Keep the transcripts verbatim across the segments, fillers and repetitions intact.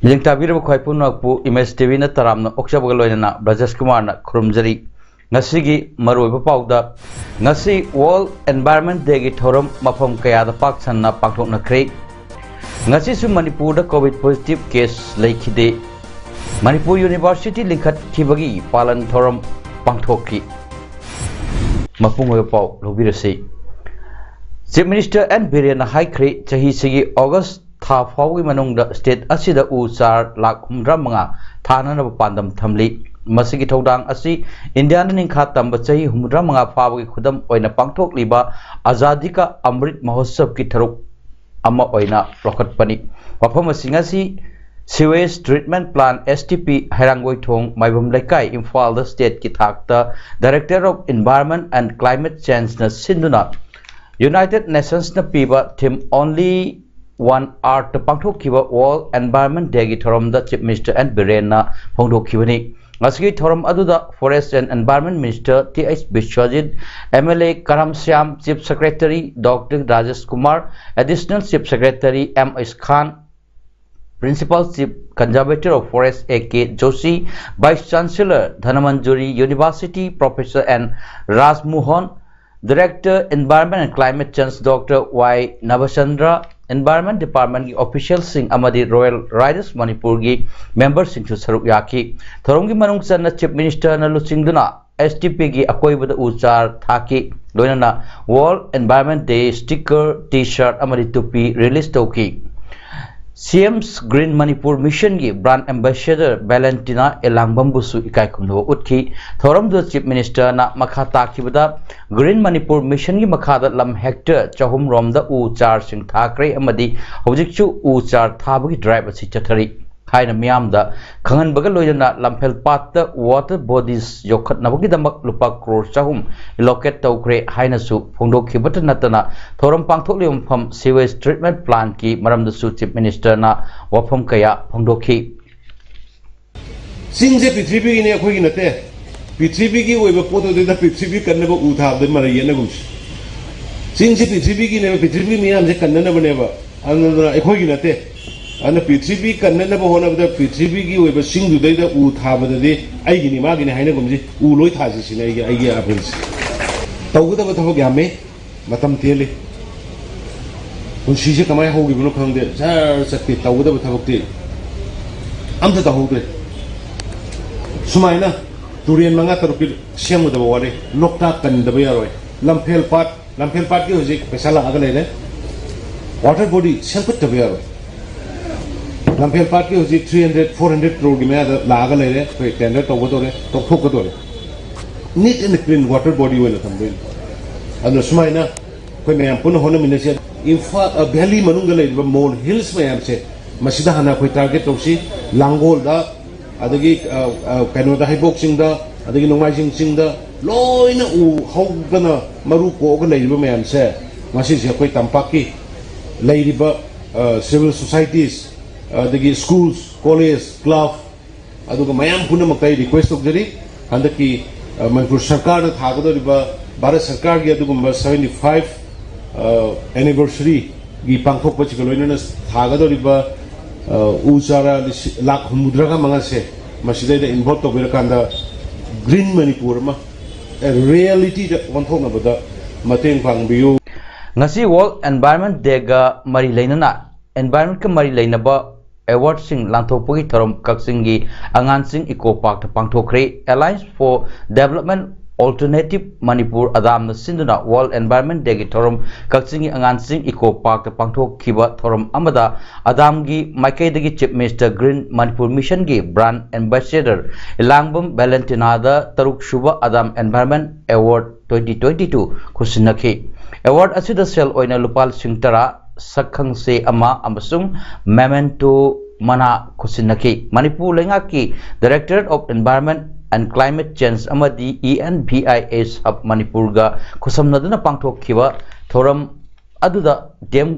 ꯃꯤꯠꯌꯦꯡ ꯇꯥꯕꯤꯔꯕ ꯈ꯭ꯋꯥꯏ ꯄꯨꯝꯅꯃꯛꯄꯨ ꯏꯃꯦꯖ ꯇꯤ ꯚꯤꯅ ꯇꯔꯥꯝꯅ ꯑꯣꯛꯆꯕꯒ ꯂꯣꯏꯅꯅ ꯕ꯭ꯔꯖꯦꯁ ꯀꯨꯃꯥꯔꯅ ꯈꯨꯔꯨꯝꯖꯔꯤ꯫ ꯉꯁꯤꯒꯤ ꯃꯔꯨꯑꯣꯏꯕ ꯄꯥꯎꯗ, ꯉꯁꯤ World Environment Dayꯒꯤ ꯊꯧꯔꯝ ꯃꯐꯝ ꯀꯌꯥꯗ ꯄꯥꯛ ꯁꯟꯅ ꯄꯥꯡꯊꯣꯛꯅꯈ꯭ꯔꯦ꯫ ꯉꯁꯤꯁꯨ ꯃꯅꯤꯄꯨꯔꯗ COVID positive case ꯂꯩꯈꯤꯗꯦ꯫ ꯃꯅꯤꯄꯨꯔ University ꯂꯤꯡꯈꯠꯈꯤꯕꯒꯤ ꯄꯥꯂꯟ ꯊꯧꯔꯝ ꯄꯥꯡꯊꯣꯛꯈꯤ꯫ ꯃꯄꯨꯡ ꯑꯣꯏꯕ ꯄꯥꯎ ꯂꯧꯕꯤꯔꯁꯤ꯫ Chief Minister ꯑꯦꯟ ꯕꯤꯔꯦꯟꯅ ꯍꯥꯏꯈ꯭ꯔꯦ, ꯆꯍꯤꯁꯤꯒꯤ August ꯊꯥ ꯐꯥꯎꯕꯒꯤ ꯃꯅꯨꯡꯗ state ꯑꯁꯤꯗ ꯎ ꯆꯥꯔ ꯂꯥꯈ ꯍꯨꯝꯐꯨꯇꯔꯥ ꯃꯉꯥ ꯊꯥꯅꯅꯕ ꯄꯥꯟꯗꯝ ꯊꯝꯂꯤ꯫ ꯃꯁꯤꯒꯤ ꯊꯧꯗꯥꯡ ꯑꯁꯤ ꯏꯟꯗꯤꯌꯥꯅ ꯅꯤꯡꯈꯥ ꯇꯝꯕ ꯆꯍꯤ ꯍꯨꯝꯐꯨꯇꯔꯥ ꯃꯉꯥ ꯐꯥꯕꯒꯤ ꯈꯨꯗꯝ ꯑꯣꯏꯅ ꯄꯥꯡꯊꯣꯛꯂꯤꯕ ꯑꯖꯥꯗꯤ ꯀꯥ ꯑꯃ꯭ꯔꯤꯠ ꯃꯍꯣꯠꯁꯕꯀꯤ ꯊꯔꯨꯛ ꯑꯃ ꯑꯣꯏꯅ ꯂꯧꯈꯠꯄꯅꯤ꯫ ꯋꯥꯐꯝꯁꯤꯡ ꯑꯁꯤ Sewage Treatment Plant, S T P, ꯍꯩꯔꯥꯡꯒꯣꯏꯊꯣꯡ, ꯃꯥꯏꯕꯝ ꯂꯩꯀꯥꯏ, ꯏꯝꯐꯥꯜꯗ stateꯀꯤ ꯊꯥꯛꯇ Director of Environment and Climate Changeꯅ ꯁꯤꯟꯗꯨꯅ United Nationsꯅ ꯄꯤꯕ theme Only One Earthꯇ ꯄꯥꯡꯊꯣꯛꯈꯤꯕ World Environment Dayꯒꯤ ꯊꯧꯔꯝꯗ Chief Minister ꯑꯦꯟ ꯕꯤꯔꯦꯟꯅ ꯐꯣꯡꯗꯣꯛꯈꯤꯕꯅꯤ꯫ ꯉꯁꯤꯒꯤ ꯊꯧꯔꯝ ꯑꯗꯨꯗ Forest and Environment Minister T H Biswajit, M L A Karam Shyam, Chief Secretary doctor Rajesh Kumar, Additional Chief Secretary M H Khan, Principal Chief Conservator of Forest A K Joshi, Vice Chancellor Dhanamanjuri University Professor N Rajmohan, Director Environment and Climate Change doctor Y Nabachandra, Environment Departmentꯀꯤ officialꯁꯤꯡ ꯑꯃꯗꯤ Royal Riders ꯃꯅꯤꯄꯨꯔꯒꯤ memberꯁꯤꯡꯁꯨ ꯁꯔꯨꯛ ꯌꯥꯈꯤ꯫ ꯊꯧꯔꯝꯒꯤ ꯃꯅꯨꯡ ꯆꯟꯅ Chief Ministerꯅ ꯂꯨꯆꯤꯡꯗꯨꯅ S T Pꯒꯤ ꯑꯀꯣꯏꯕꯗ ꯎ ꯆꯥꯔ ꯊꯥꯈꯤ꯫ ꯂꯣꯏꯅꯅ World Environment Day sticker, T-shirt ꯑꯃꯗꯤ ꯇꯨꯄꯤ release ꯇꯧꯈꯤ꯫ CM's Green Manipur Missionꯒꯤ Brand Ambassador Valentina ꯑꯦꯂꯥꯡꯕꯝꯕꯨꯁꯨ ꯏꯀꯥꯏ ꯈꯨꯝꯅꯕ ꯎꯠꯈꯤ꯫ ꯊꯧꯔꯝꯗꯨꯗ Chief Ministerꯅ ꯃꯈꯥ ꯇꯥꯈꯤꯕꯗ, Green Manipur Mission ꯒꯤ ꯃꯈꯥꯗ ꯂꯝ hectare ꯆꯍꯨꯝ ꯔꯣꯝꯗ ꯎ ꯆꯥꯔꯁꯤꯡ ꯊꯥꯈ꯭ꯔꯦ ꯑꯃꯗꯤ ꯍꯧꯖꯤꯛꯁꯨ ꯎ ꯆꯥꯔ ꯊꯥꯕꯒꯤ drive ꯑꯁꯤ ꯆꯠꯊꯔꯤ ꯍꯥꯏꯅ ꯃꯤꯌꯥꯝꯗ ꯈꯪꯍꯟꯕꯒ ꯂꯣꯏꯅꯅ ꯂꯝꯐꯦꯜ ꯄꯥꯠꯇ water bodies ꯌꯣꯛꯈꯠꯅꯕꯒꯤꯗꯃꯛ ꯂꯨꯄꯥ ꯀ꯭ꯔꯣꯔ ꯆꯍꯨꯝ allocate ꯇꯧꯈ꯭ꯔꯦ ꯍꯥꯏꯅꯁꯨ ꯐꯣꯡꯗꯣꯛꯈꯤꯕꯇ ꯅꯠꯇꯅ ꯊꯧꯔꯝ ꯄꯥꯡꯊꯣꯛꯂꯤꯕ ꯃꯐꯝ sewage treatment plant ꯀꯤ ꯃꯔꯝꯗꯁꯨ Chief Minister ꯅ ꯋꯥꯐꯝ ꯀꯌꯥ ꯐꯣꯡꯗꯣꯛꯈꯤ꯫ ꯆꯤꯡꯁꯦ ꯄ꯭ꯔꯤꯊꯤꯕꯤꯒꯤꯅꯦ, ꯑꯩꯈꯣꯏꯒꯤ ꯅꯠꯇꯦ꯫ ꯄ꯭ꯔꯤꯊꯤꯕꯤꯒꯤ ꯑꯣꯏꯕ ꯄꯣꯠ ꯑꯗꯨꯗ ꯄ꯭ꯔꯤꯊꯤꯕꯤ ꯀꯟꯅꯕ ꯎ ꯊꯥꯕꯗ ꯃꯔꯩ ꯌꯦꯠꯅꯒꯨꯝꯁꯤ꯫ ꯆꯤꯡꯁꯦ ꯄ꯭ꯔꯤꯊꯤꯕꯤꯒꯤꯅꯦꯕ, ꯄ꯭ꯔꯤꯊꯤꯕꯤꯒꯤ ꯃꯤꯌꯥꯝꯁꯦ ꯀꯟꯅꯅꯕꯅꯦꯕ, ꯑꯗꯨꯅ ꯑꯩꯈꯣꯏꯒꯤ ꯅꯠꯇꯦ꯫ ꯑꯗꯨꯅ ꯄ꯭ꯔꯤꯊꯤꯕꯤ ꯀꯟꯅꯅꯕ ꯍꯣꯠꯅꯕꯗ ꯄ꯭ꯔꯤꯊꯤꯕꯤꯒꯤ ꯑꯣꯏꯕ ꯆꯤꯡꯗꯨꯗꯩꯗ ꯎ ꯊꯥꯕꯗꯗꯤ ꯑꯩꯒꯤꯅꯤ ꯃꯥꯒꯤꯅꯤ ꯍꯥꯏꯅꯒꯨꯝꯁꯤ, ꯎ ꯂꯣꯏ ꯊꯥꯁꯤ ꯁꯤꯅꯤ ꯑꯩꯒꯤ ꯑꯩꯒꯤ ꯑꯥꯔꯒꯨꯃꯦꯟꯁꯦ꯫ ꯇꯧꯒꯗꯕ ꯊꯕꯛ ꯌꯥꯝꯃꯦ꯫ ꯃꯇꯝ ꯇꯦꯜꯂꯤ꯫ ꯄꯨꯟꯁꯤꯁꯦ ꯀꯃꯥꯏꯅ ꯍꯧꯈꯤꯕꯅꯣ ꯈꯪꯗꯦ, ꯖꯔ ꯆꯠꯈꯤ꯫ ꯇꯧꯒꯗꯕ ꯊꯕꯛꯇꯤ ꯑꯝꯇ ꯇꯧꯍꯧꯗ꯭ꯔꯦ꯫ ꯁꯨꯃꯥꯏꯅ ꯇꯨꯔꯦꯟ ꯃꯉꯥ ꯇꯔꯨꯛꯀꯤ ꯁꯦꯝꯒꯗꯕ ꯋꯥꯠꯂꯤ꯫ ꯂꯣꯛꯇꯥꯛ ꯀꯟꯗꯕ ꯌꯥꯔꯣꯏ꯫ ꯂꯝꯐꯦꯜ ꯄꯥꯠ, ꯂꯝꯐꯦꯜ ꯄꯥꯠꯀꯤ ꯍꯧꯖꯤꯛ ꯄꯩꯁꯥ ꯂꯥꯛꯑꯒ ꯂꯩꯔꯦ꯫ Water body ꯁꯦꯝꯒꯠꯇꯕ ꯌꯥꯔꯣꯏ꯫ ꯂꯝꯐꯦꯜ ꯄꯥꯠꯀꯤ ꯍꯧꯖꯤꯛ three hundred, four hundred crore ꯒꯤ ꯃꯌꯥꯗ ꯂꯥꯛꯑꯒ ꯂꯩꯔꯦ꯫ ꯑꯩꯈꯣꯏ tender ꯇꯧꯒꯗꯧꯔꯦ, ꯇꯧꯊꯣꯛꯀꯗꯧꯔꯦ꯫ Neat and clean water body ꯑꯣꯏꯅ ꯊꯝꯗꯣꯏꯅꯤ꯫ ꯑꯗꯨꯅ ꯁꯨꯃꯥꯏꯅ ꯑꯩꯈꯣꯏ ꯃꯌꯥꯝ ꯄꯨꯟꯅ ꯍꯣꯠꯅꯃꯤꯟꯅꯁꯤ꯫ ꯏꯝꯐꯥꯜ, ꯑ, valley ꯃꯅꯨꯡꯗ ꯂꯩꯔꯤꯕ mole hills ꯃꯌꯥꯝꯁꯦ, ꯃꯁꯤꯗ ꯍꯥꯟꯅ ꯑꯩꯈꯣꯏ target ꯇꯧꯁꯤ꯫ ꯂꯥꯡꯒꯣꯜꯗ, ꯑꯗꯒꯤ, ꯑ, ꯑ, ꯀꯩꯅꯣꯗ, ꯍꯩꯕꯣꯛ ꯆꯤꯡꯗ, ꯑꯗꯒꯤ ꯅꯣꯡꯃꯥꯏꯖꯤꯡ ꯆꯤꯡꯗ ꯂꯣꯏꯅ ꯎ ꯍꯧꯗꯅ ꯃꯔꯨ ꯀꯣꯛꯑꯒ ꯂꯩꯔꯤꯕ ꯃꯌꯥꯝꯁꯦ, ꯃꯁꯤꯁꯦ ꯑꯩꯈꯣꯏ ꯇꯝꯄꯥꯛꯀꯤ ꯂꯩꯔꯤꯕ, ꯑ, civil societies, ꯑꯗꯒꯤ schools, college, club, ꯑꯗꯨꯒ ꯃꯌꯥꯝ ꯄꯨꯝꯅꯃꯛꯇ ꯑꯩ request ꯇꯧꯖꯔꯤ, ꯍꯟꯗꯛꯀꯤ, ꯑ, ꯃꯅꯤꯄꯨꯔ ꯁꯔꯀꯥꯔꯅ ꯊꯥꯒꯗꯧꯔꯤꯕ, ꯚꯥꯔꯠ ꯁꯔꯀꯥꯔꯒꯤ ꯑꯗꯨꯒꯨꯝꯕ seventy five, ꯑ, anniversary ꯒꯤ ꯄꯥꯡꯊꯣꯛꯄꯁꯤꯒ ꯂꯣꯏꯅꯅ ꯊꯥꯒꯗꯧꯔꯤꯕ, ꯑ, ꯎ ꯆꯥꯔꯥ ꯂꯤꯁꯤ-, ꯂꯥꯈ ꯍꯨꯝꯐꯨꯇꯔꯥꯒ ꯃꯉꯥꯁꯦ ꯃꯁꯤꯗꯩꯗ involve ꯇꯧꯕꯤꯔꯀꯥꯟꯗ green ꯃꯅꯤꯄꯨꯔ ꯑꯃ, ꯑ, reality ꯗ ꯑꯣꯟꯊꯣꯛꯅꯕꯗ ꯃꯇꯦꯡ ꯄꯥꯡꯕꯤꯌꯨ꯫ ꯉꯁꯤ World Environment Day ꯒ ꯃꯔꯤ ꯂꯩꯅꯅ environment ꯀ ꯃꯔꯤ ꯂꯩꯅꯕ award ꯁꯤꯡ ꯂꯥꯟꯊꯣꯛꯄꯒꯤ ꯊꯧꯔꯝ ꯀꯛꯆꯤꯡꯒꯤ ꯑꯉꯥꯟꯁꯤꯡ Eco Park ꯇ ꯄꯥꯡꯊꯣꯛꯈ꯭ꯔꯦ꯫ Alliance for Development Alternative Manipur ꯑꯗꯥꯝꯅ ꯁꯤꯟꯗꯨꯅ World Environment Dayꯒꯤ ꯊꯧꯔꯝ ꯀꯛꯆꯤꯡꯒꯤ ꯑꯉꯥꯟꯁꯤꯡ ꯏꯀꯣ ꯄꯥꯔꯛꯇ ꯄꯥꯡꯊꯣꯛꯈꯤꯕ ꯊꯧꯔꯝ ꯑꯃꯗ ꯑꯗꯥꯝꯒꯤ ꯃꯥꯏꯀꯩꯗꯒꯤ Chief Minister Green Manipur Missionꯒꯤ Brand Ambassador ꯏꯂꯥꯡꯕꯝ ꯚꯦꯂꯦꯟꯇꯤꯅꯥꯗ ꯇꯔꯨꯛ ꯁꯨꯕ ꯑꯗꯥꯝ Environment Award twenty twenty two ꯈꯨꯠꯁꯤꯟꯅꯈꯤ꯫ Award ꯑꯁꯤꯗ ꯁꯦꯜ ꯑꯣꯏꯅ ꯂꯨꯄꯥ ꯂꯤꯁꯤꯡ ꯇꯔꯥ, ꯁꯛꯈꯪꯆꯦ ꯑꯃ ꯑꯃꯁꯨꯡ memento ꯃꯅꯥ ꯈꯨꯠꯁꯤꯟꯅꯈꯤ꯫ ꯃꯅꯤꯄꯨꯔ ꯂꯩꯉꯥꯛꯀꯤ Directorate of Environment and Climate Change ꯑꯃꯗꯤ E N V I S Hub ꯃꯅꯤꯄꯨꯔꯒ ꯈꯨꯠꯁꯝꯅꯗꯨꯅ ꯄꯥꯡꯊꯣꯛꯈꯤꯕ ꯊꯧꯔꯝ ꯑꯗꯨꯗ D M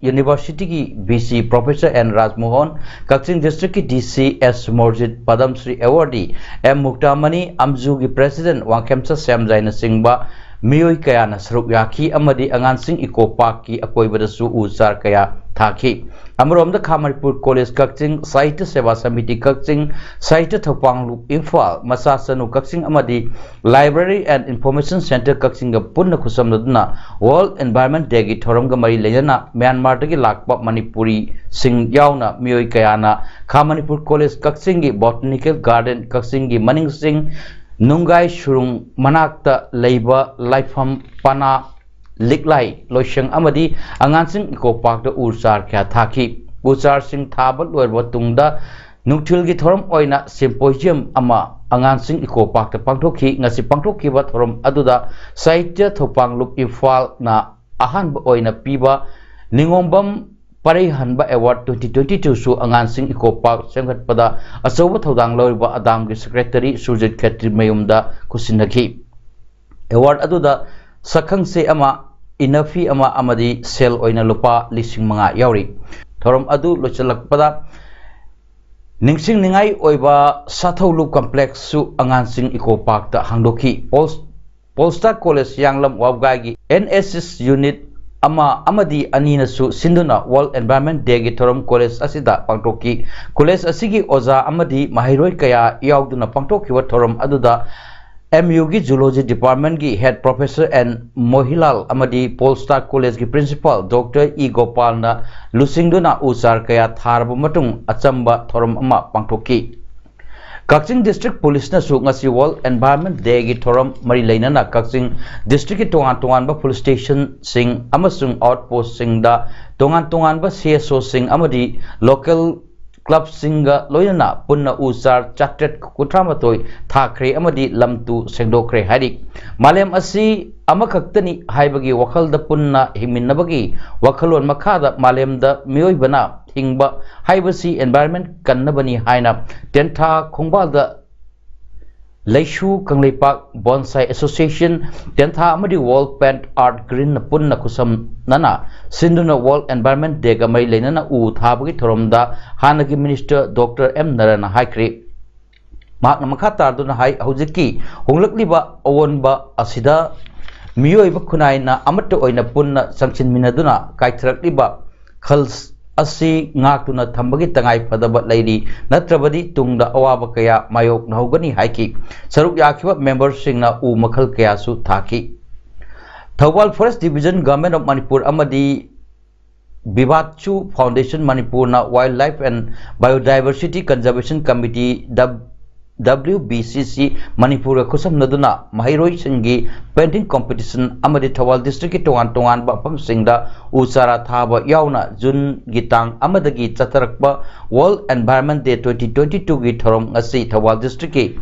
Universityꯒꯤ V C Professor N ꯔꯥꯖꯃꯣꯍꯟ, ꯀꯛꯆꯤꯡ Districtꯀꯤ D C S ꯃꯣꯔꯖꯤꯠ, ꯄꯗꯝ Shri Awardee M ꯃꯨꯛꯇꯥꯃꯅꯤ, ꯑꯝꯖꯨꯒꯤ President ꯋꯥꯡꯈꯦꯝꯆꯠ ꯁ꯭ꯌꯥꯝꯖꯥꯏꯅꯆꯤꯡꯕ ꯃꯤꯑꯣꯏ ꯀꯌꯥꯅ ꯁꯔꯨꯛ ꯌꯥꯈꯤ ꯑꯃꯗꯤ ꯑꯉꯥꯟꯁꯤꯡ ꯏꯀꯣ ꯄꯥꯔꯛꯀꯤ ꯑꯀꯣꯏꯕꯗꯁꯨ ꯎ ꯆꯥꯔ ꯀꯌꯥ ꯊꯥꯈꯤ꯫ ꯑꯃꯔꯣꯝꯗ ꯈꯥ ꯃꯅꯤꯄꯨꯔ ꯀꯣꯂꯦꯖ ꯀꯛꯆꯤꯡ, ꯁꯥꯍꯤꯇ꯭ꯌ ꯁꯦꯕꯥ ꯁꯃꯤꯇꯤ ꯀꯛꯆꯤꯡ, ꯁꯥꯍꯤꯇ꯭ꯌ ꯊꯧꯄꯥꯡꯂꯨꯞ ꯏꯝꯐꯥꯜ, ꯃꯆꯥ ꯆꯅꯨ ꯀꯛꯆꯤꯡ ꯑꯃꯗꯤ Library and Information Centre ꯀꯛꯆꯤꯡꯒ ꯄꯨꯟꯅ ꯈꯨꯠꯁꯝꯅꯗꯨꯅ World Environment Dayꯒꯤ ꯊꯧꯔꯝꯒ ꯃꯔꯤ ꯂꯩꯅꯅ ꯃ꯭ꯌꯥꯟꯃꯥꯔꯗꯒꯤ ꯂꯥꯛꯄ ꯃꯅꯤꯄꯨꯔꯤꯁꯤꯡ ꯌꯥꯎꯅ ꯃꯤꯑꯣꯏ ꯀꯌꯥꯅ ꯈꯥ ꯃꯅꯤꯄꯨꯔ ꯀꯣꯂꯦꯖ ꯀꯛꯆꯤꯡꯒꯤ Botanical Garden ꯀꯛꯆꯤꯡꯒꯤ ꯃꯅꯤꯡꯁꯤꯡ ꯅꯨꯡꯒꯥꯏ ꯁꯨꯔꯨꯡ ꯃꯅꯥꯛꯇ ꯂꯩꯕ ꯂꯥꯏꯐꯝ ꯄꯅꯥ ꯂꯤꯛꯂꯥꯏ ꯂꯣꯏꯁꯪ ꯑꯃꯗꯤ ꯑꯉꯥꯡꯁꯤꯡ ꯏꯀꯣ ꯄꯥꯔꯛꯇ ꯎ ꯆꯥꯔ ꯀꯌꯥ ꯊꯥꯈꯤ꯫ ꯎ ꯆꯥꯔꯁꯤꯡ ꯊꯥꯕ ꯂꯣꯏꯔꯕ ꯇꯨꯡꯗ ꯅꯨꯡꯊꯤꯜꯒꯤ ꯊꯧꯔꯝ ꯑꯣꯏꯅ symposium ꯑꯃ ꯑꯉꯥꯡꯁꯤꯡ ꯏꯀꯣ ꯄꯥꯔꯛꯇ ꯄꯥꯡꯊꯣꯛꯈꯤ꯫ ꯉꯁꯤ ꯄꯥꯡꯊꯣꯛꯈꯤꯕ ꯊꯧꯔꯝ ꯑꯗꯨꯗ ꯁꯥꯍꯤꯇ꯭ꯌ ꯊꯧꯄꯥꯡꯂꯨꯞ ꯏꯝꯐꯥꯜꯅ ꯑꯍꯥꯟꯕ ꯑꯣꯏꯅ ꯄꯤꯕ ꯅꯤꯉꯣꯝꯕꯝ ꯄꯔꯩꯍꯟꯕ Award twenty twenty twoꯁꯨ ꯑꯉꯥꯡꯁꯤꯡ ꯏꯀꯣ ꯄꯥꯔꯛ ꯁꯦꯝꯒꯠꯄꯗ ꯑꯆꯧꯕ ꯊꯧꯗꯥꯡ ꯂꯧꯔꯤꯕ ꯑꯗꯥꯝꯒꯤ Secretary ꯁꯨꯔꯖꯤꯠ ꯈꯦꯇ꯭ꯔꯤꯃꯌꯨꯝꯗ ꯈꯨꯠꯁꯤꯟꯅꯈꯤ꯫ Award ꯑꯗꯨꯗ ꯁꯛꯈꯪꯆꯦ ꯑꯃ, ꯏꯅꯐꯤ ꯑꯃ ꯑꯃꯗꯤ ꯁꯦꯜ ꯑꯣꯏꯅ ꯂꯨꯄꯥ ꯂꯤꯁꯤꯡ ꯃꯉꯥ ꯌꯥꯎꯔꯤ꯫ ꯊꯧꯔꯝ ꯑꯗꯨ ꯂꯣꯏꯁꯤꯜꯂꯛꯄꯗ ꯅꯤꯡꯁꯤꯡꯅꯤꯡꯉꯥꯏ ꯑꯣꯏꯕ ꯁꯥꯊꯧꯂꯨꯞ complexꯁꯨ ꯑꯉꯥꯡꯁꯤꯡ ꯏꯀꯣ ꯄꯥꯔꯛꯇ ꯍꯥꯡꯗꯣꯛꯈꯤ꯫ ꯄꯣꯜꯁ-, ꯄꯣꯜꯁꯇꯥ ꯀꯣꯂꯦꯖ ꯍꯤꯌꯥꯡꯂꯝ ꯋꯥꯕꯒꯥꯏꯒꯤ N S S unit ꯑꯃ ꯑꯃꯗꯤ ꯑꯅꯤꯅꯁꯨ ꯁꯤꯟꯗꯨꯅ World Environment Dayꯒꯤ ꯊꯧꯔꯝ ꯀꯣꯂꯦꯖ ꯑꯁꯤꯗ ꯄꯥꯡꯊꯣꯛꯈꯤ꯫ ꯀꯣꯂꯦꯖ ꯑꯁꯤꯒꯤ ꯑꯣꯖꯥ ꯑꯃꯗꯤ ꯃꯍꯩꯔꯣꯏ ꯀꯌꯥ ꯌꯥꯎꯗꯨꯅ ꯄꯥꯡꯊꯣꯛꯈꯤꯕ ꯊꯧꯔꯝ ꯑꯗꯨꯗ M U ꯒꯤ Zoology Departmentꯀꯤ Head Professor N ꯃꯣꯍꯤꯂꯥꯜ ꯑꯃꯗꯤ ꯄꯣꯜꯁꯇꯥ ꯀꯣꯂꯦꯖꯀꯤ Principal Doctor E ꯒꯣꯄꯥꯜꯅ ꯂꯨꯆꯤꯡꯗꯨꯅ ꯎ ꯆꯥꯔ ꯀꯌꯥ ꯊꯥꯔꯕ ꯃꯇꯨꯡ ꯑꯆꯝꯕ ꯊꯧꯔꯝ ꯑꯃ ꯄꯥꯡꯊꯣꯛꯈꯤ꯫ ꯀꯛꯆꯤꯡ District Police ꯅꯁꯨ ꯉꯁꯤ World Environment Day ꯒꯤ ꯊꯧꯔꯝ ꯃꯔꯤ ꯂꯩꯅꯅ ꯀꯛꯆꯤꯡ District ꯀꯤ ꯇꯣꯉꯥꯟ ꯇꯣꯉꯥꯟꯕ police station ꯁꯤꯡ ꯑꯃꯁꯨꯡ outpost ꯁꯤꯡꯗ ꯇꯣꯉꯥꯟ ꯇꯣꯉꯥꯟꯕ C S O ꯁꯤꯡ ꯑꯃꯗꯤ local club ꯁꯤꯡꯒ ꯂꯣꯏꯅꯅ ꯄꯨꯟꯅ ꯎ ꯆꯥꯔ ꯆꯥꯇ꯭ꯔꯦꯠ ꯀꯨꯟꯊ꯭ꯔꯥ ꯃꯥꯊꯣꯏ ꯊꯥꯈ꯭ꯔꯦ ꯑꯃꯗꯤ ꯂꯝ ꯇꯨ ꯁꯦꯡꯗꯣꯛꯈ꯭ꯔꯦ ꯍꯥꯏꯔꯤ꯫ ꯃꯥꯂꯦꯝ ꯑꯁꯤ ꯑꯃꯈꯛꯇꯅꯤ ꯍꯥꯏꯕꯒꯤ ꯋꯥꯈꯜꯗ ꯄꯨꯟꯅ ꯍꯤꯡꯃꯤꯟꯅꯕꯒꯤ ꯋꯥꯈꯜꯂꯣꯟ ꯃꯈꯥꯗ ꯃꯥꯂꯦꯝꯗ ꯃꯤꯑꯣꯏꯕꯅ ꯍꯤꯡꯕ ꯍꯥꯏꯕꯁꯤ environment ꯀꯟꯅꯕꯅꯤ ꯍꯥꯏꯅ ꯇꯦꯟꯊꯥ ꯈꯣꯡꯕꯥꯜꯗ ꯂꯩꯁꯨ ꯀꯪꯂꯩꯄꯥꯛ Bonsai Association, ꯇꯦꯟꯊꯥ ꯑꯃꯗꯤ World Plant Earth Green ꯅ ꯄꯨꯟꯅ ꯈꯨꯠꯁꯝꯅꯅ ꯁꯤꯟꯗꯨꯅ World Environment Day ꯒ ꯃꯔꯤ ꯂꯩꯅꯅ ꯎ ꯊꯥꯕꯒꯤ ꯊꯧꯔꯝꯗ ꯍꯥꯟꯅꯒꯤ Minister Doctor M ꯅꯔꯥꯅ ꯍꯥꯏꯈ꯭ꯔꯦ꯫ ꯃꯍꯥꯛꯅ ꯃꯈꯥ ꯇꯥꯗꯨꯅ ꯍꯥꯏ, ꯍꯧꯖꯤꯛꯀꯤ ꯍꯣꯡꯂꯛꯂꯤꯕ ꯑꯑꯣꯟꯕ ꯑꯁꯤꯗ ꯃꯤꯑꯣꯏꯕ ꯈꯨꯟꯅꯥꯏꯅ ꯑꯃꯠꯇ ꯑꯣꯏꯅ ꯄꯨꯟꯅ ꯆꯪꯁꯤꯟꯃꯤꯟꯅꯗꯨꯅ ꯀꯥꯏꯊꯔꯛꯂꯤꯕ ꯈꯜ ꯑꯁꯤ ꯉꯥꯛꯇꯨꯅ ꯊꯝꯕꯒꯤ ꯇꯉꯥꯏ ꯐꯗꯕ ꯂꯩꯔꯤ, ꯅꯠꯇ꯭ꯔꯕꯗꯤ ꯇꯨꯡꯗ ꯑꯋꯥꯕ ꯀꯌꯥ ꯃꯥꯌꯣꯛꯅꯍꯧꯒꯅꯤ ꯍꯥꯏꯈꯤ꯫ ꯁꯔꯨꯛ ꯌꯥꯈꯤꯕ member ꯁꯤꯡꯅ ꯎ ꯃꯈꯜ ꯀꯌꯥꯁꯨ ꯊꯥꯈꯤ꯫ Thoubal Forest Division, Government of Manipur ꯑꯃꯗꯤ Vivatsu Foundation Manipur ꯅ Wildlife and Biodiversity Conservation Committee, W B C C Manipur ꯒ ꯈꯨꯠꯁꯝꯅꯗꯨꯅ ꯃꯍꯩꯔꯣꯏꯁꯤꯡꯒꯤ painting competition ꯑꯃꯗꯤ ꯊꯧꯕꯥꯜ district ꯀꯤ ꯇꯣꯉꯥꯟ ꯇꯣꯉꯥꯟꯕ ꯃꯐꯝꯁꯤꯡꯗ ꯎ ꯆꯥꯔꯥ ꯊꯥꯕ ꯌꯥꯎꯅ June ꯒꯤ ꯇꯥꯡ ꯑꯃꯗꯒꯤ ꯆꯠꯊꯔꯛꯄ World Environment Day twenty twenty-two ꯒꯤ ꯊꯧꯔꯝ ꯉꯁꯤ ꯊꯧꯕꯥꯜ district ꯀꯤ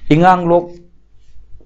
ꯏꯉꯥꯡꯂꯣꯛ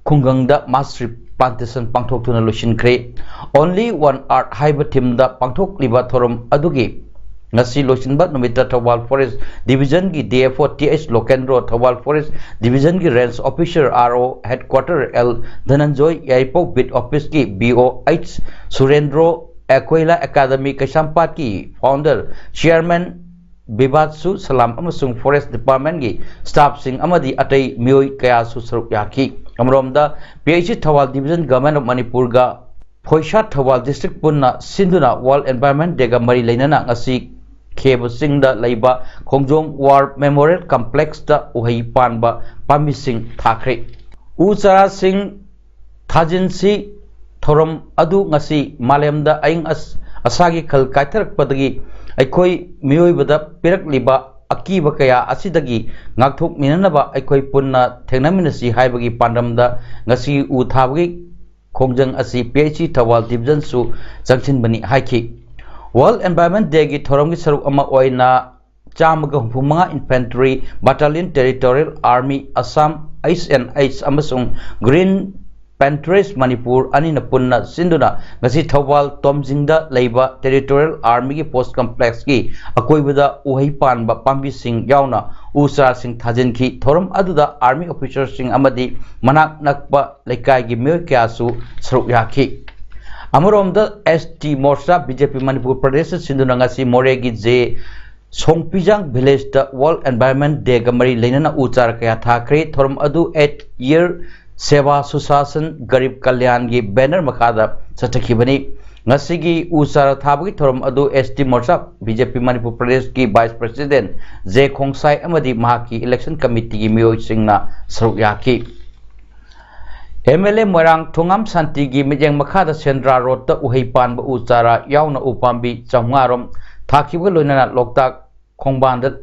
ꯈꯨꯡꯒꯪꯗ mass replantation ꯄꯥꯡꯊꯣꯛꯇꯨꯅ ꯂꯣꯏꯁꯤꯟꯈ꯭ꯔꯦ꯫ Only One Earth ꯍꯥꯏꯕ theme ꯗ ꯄꯥꯡꯊꯣꯛꯂꯤꯕ ꯊꯧꯔꯝ ꯑꯗꯨꯒꯤ ꯉꯁꯤ ꯂꯣꯏꯁꯤꯟꯕ ꯅꯨꯃꯤꯠꯇ ꯊꯧꯕꯥꯜ Forest Division ꯒꯤ D F O T H ꯂꯣꯀꯦꯟꯗ꯭ꯔꯣ, ꯊꯧꯕꯥꯜ Forest Division ꯒꯤ Range Officer R O Headquarter L ꯙꯅꯟꯖꯣꯏ, ꯌꯥꯏꯔꯤꯄꯣꯛ Beat Office ꯀꯤ B O H ꯁꯨꯔꯦꯟꯗ꯭ꯔꯣ, ꯑꯦꯀ꯭ꯋꯦꯂꯥ Academy ꯀꯩꯁꯥꯝꯄꯥꯠꯀꯤ founder chairman ꯕꯤꯕꯥꯠꯁꯨ ꯁꯂꯥꯝ ꯑꯃꯁꯨꯡ Forest Department ꯒꯤ staff ꯁꯤꯡ ꯑꯃꯗꯤ ꯑꯇꯩ ꯃꯤꯑꯣꯏ ꯀꯌꯥꯁꯨ ꯁꯔꯨꯛ ꯌꯥꯈꯤ꯫ ꯑꯃꯔꯣꯝꯗ, P H E Thoubal Division, Government of Manipur ꯒ ꯐꯣꯏꯁꯥ ꯊꯧꯕꯥꯜ district ꯄꯨꯟꯅ ꯁꯤꯟꯗꯨꯅ World Environment Day ꯒ ꯃꯔꯤ ꯂꯩꯅꯅ ꯉꯁꯤ ꯈꯦꯕ ꯆꯤꯡꯗ ꯂꯩꯕ ꯈꯣꯡꯖꯣꯝ War Memorial Complex ꯇ ꯎꯍꯩ ꯄꯥꯟꯕ ꯄꯥꯝꯕꯤꯁꯤꯡ ꯊꯥꯈ꯭ꯔꯦ꯫ ꯎ ꯆꯥꯔꯥꯁꯤꯡ ꯊꯥꯖꯤꯟꯁꯤ ꯊꯧꯔꯝ ꯑꯗꯨ ꯉꯁꯤ ꯃꯥꯂꯦꯝꯗ ꯑꯏꯪ ꯑꯁ-, ꯑꯁꯥꯒꯤ ꯈꯜ ꯀꯥꯏꯊꯔꯛꯄꯗꯒꯤ ꯑꯩꯈꯣꯏ ꯃꯤꯑꯣꯏꯕꯗ ꯄꯤꯔꯛꯂꯤꯕ ꯑꯀꯤꯕ ꯀꯌꯥ ꯑꯁꯤꯗꯒꯤ ꯉꯥꯛꯊꯣꯛꯃꯤꯟꯅꯅꯕ ꯑꯩꯈꯣꯏ ꯄꯨꯟꯅ ꯊꯦꯡꯅꯃꯤꯟꯅꯁꯤ ꯍꯥꯏꯕꯒꯤ ꯄꯥꯟꯗꯝꯗ ꯉꯁꯤ ꯎ ꯊꯥꯕꯒꯤ ꯈꯣꯡꯖꯪ ꯑꯁꯤ ꯄꯤ ꯑꯩꯆ ꯏ ꯊꯧꯕꯥꯜ ꯗꯤꯕꯤꯖꯟꯁꯨ ꯆꯪꯁꯤꯟꯕꯅꯤ ꯍꯥꯏꯈꯤ꯫ World Environment Day ꯒꯤ ꯊꯧꯔꯝꯒꯤ ꯁꯔꯨꯛ ꯑꯃ ꯑꯣꯏꯅ ꯆꯥꯝꯃꯒ ꯍꯨꯝꯐꯨ ꯃꯉꯥ Infantry Battalion, Territorial Army Assam, H N H ꯑꯃꯁꯨꯡ Green Panthers ꯃꯅꯤꯄꯨꯔ ꯑꯅꯤꯅ ꯄꯨꯟꯅ ꯁꯤꯟꯗꯨꯅ ꯉꯁꯤ ꯊꯧꯕꯥꯜ ꯇꯣꯝꯖꯤꯡꯗ ꯂꯩꯕ Territorial Army ꯒꯤ Post Complex ꯀꯤ ꯑꯀꯣꯏꯕꯗ ꯎꯍꯩ ꯄꯥꯟꯕ ꯄꯥꯝꯕꯤꯁꯤꯡ ꯌꯥꯎꯅ ꯎ ꯆꯥꯔꯥꯁꯤꯡ ꯊꯥꯖꯤꯟꯈꯤ꯫ ꯊꯧꯔꯝ ꯑꯗꯨꯗ Army officer ꯁꯤꯡ ꯑꯃꯗꯤ ꯃꯅꯥꯛ ꯅꯛꯄ ꯂꯩꯀꯥꯏꯒꯤ ꯃꯤꯑꯣꯏ ꯀꯌꯥꯁꯨ ꯁꯔꯨꯛ ꯌꯥꯈꯤ꯫ ꯑꯃꯔꯣꯝꯗ, ꯑꯦꯁ ꯇꯤ ꯃꯣꯔꯆꯥ, ꯕꯤ ꯖꯦ ꯄꯤ ꯃꯅꯤꯄꯨꯔ ꯄ꯭ꯔꯗꯦꯁꯇ ꯁꯤꯟꯗꯨꯅ ꯉꯁꯤ ꯃꯣꯔꯦꯒꯤ ꯖꯦ ꯁꯣꯡꯄꯤꯖꯥꯡ ꯚꯤꯂꯦꯖꯇ World Environment Day ꯒ ꯃꯔꯤ ꯂꯩꯅꯅ ꯎ ꯆꯥꯔꯥ ꯀꯌꯥ ꯊꯥꯈ꯭ꯔꯦ꯫ ꯊꯧꯔꯝ ꯑꯗꯨ Eight Year Seva Sushasan Garib Kalyanꯒꯤ banner ꯃꯈꯥꯗ ꯆꯠꯊꯈꯤꯕꯅꯤ꯫ ꯉꯁꯤꯒꯤ ꯎ ꯆꯥꯔꯥ ꯊꯥꯕꯒꯤ ꯊꯧꯔꯝ ꯑꯗꯨ ꯑꯦꯁ ꯇꯤ ꯃꯣꯔꯆꯥ, ꯕꯤ ꯖꯦ ꯄꯤ ꯃꯅꯤꯄꯨꯔ ꯄ꯭ꯔꯗꯦꯁꯀꯤ Vice President ꯖꯦ ꯈꯣꯡꯁꯥꯏ ꯑꯃꯗꯤ ꯃꯍꯥꯛꯀꯤ election committee ꯒꯤ ꯃꯤꯑꯣꯏꯁꯤꯡꯅ ꯁꯔꯨꯛ ꯌꯥꯈꯤ꯫ ꯑꯦꯝ ꯑꯦꯜ ꯑꯦ ꯃꯣꯏꯔꯥꯡ ꯊꯣꯉꯥꯝ ꯁꯥꯟꯇꯤꯒꯤ ꯃꯤꯠꯌꯦꯡ ꯃꯈꯥꯗ ꯁꯦꯟꯗ꯭ꯔꯥ ꯔꯣꯗꯇ ꯎꯍꯩ ꯄꯥꯟꯕ ꯎ ꯆꯥꯔꯥ ꯌꯥꯎꯅ ꯎ ꯄꯥꯝꯕꯤ ꯆꯥꯝꯃꯉꯥ ꯔꯣꯝ ꯊꯥꯈꯤꯕꯒ ꯂꯣꯏꯅꯅ ꯂꯣꯛꯇꯥꯛ ꯈꯣꯡꯕꯥꯟꯗ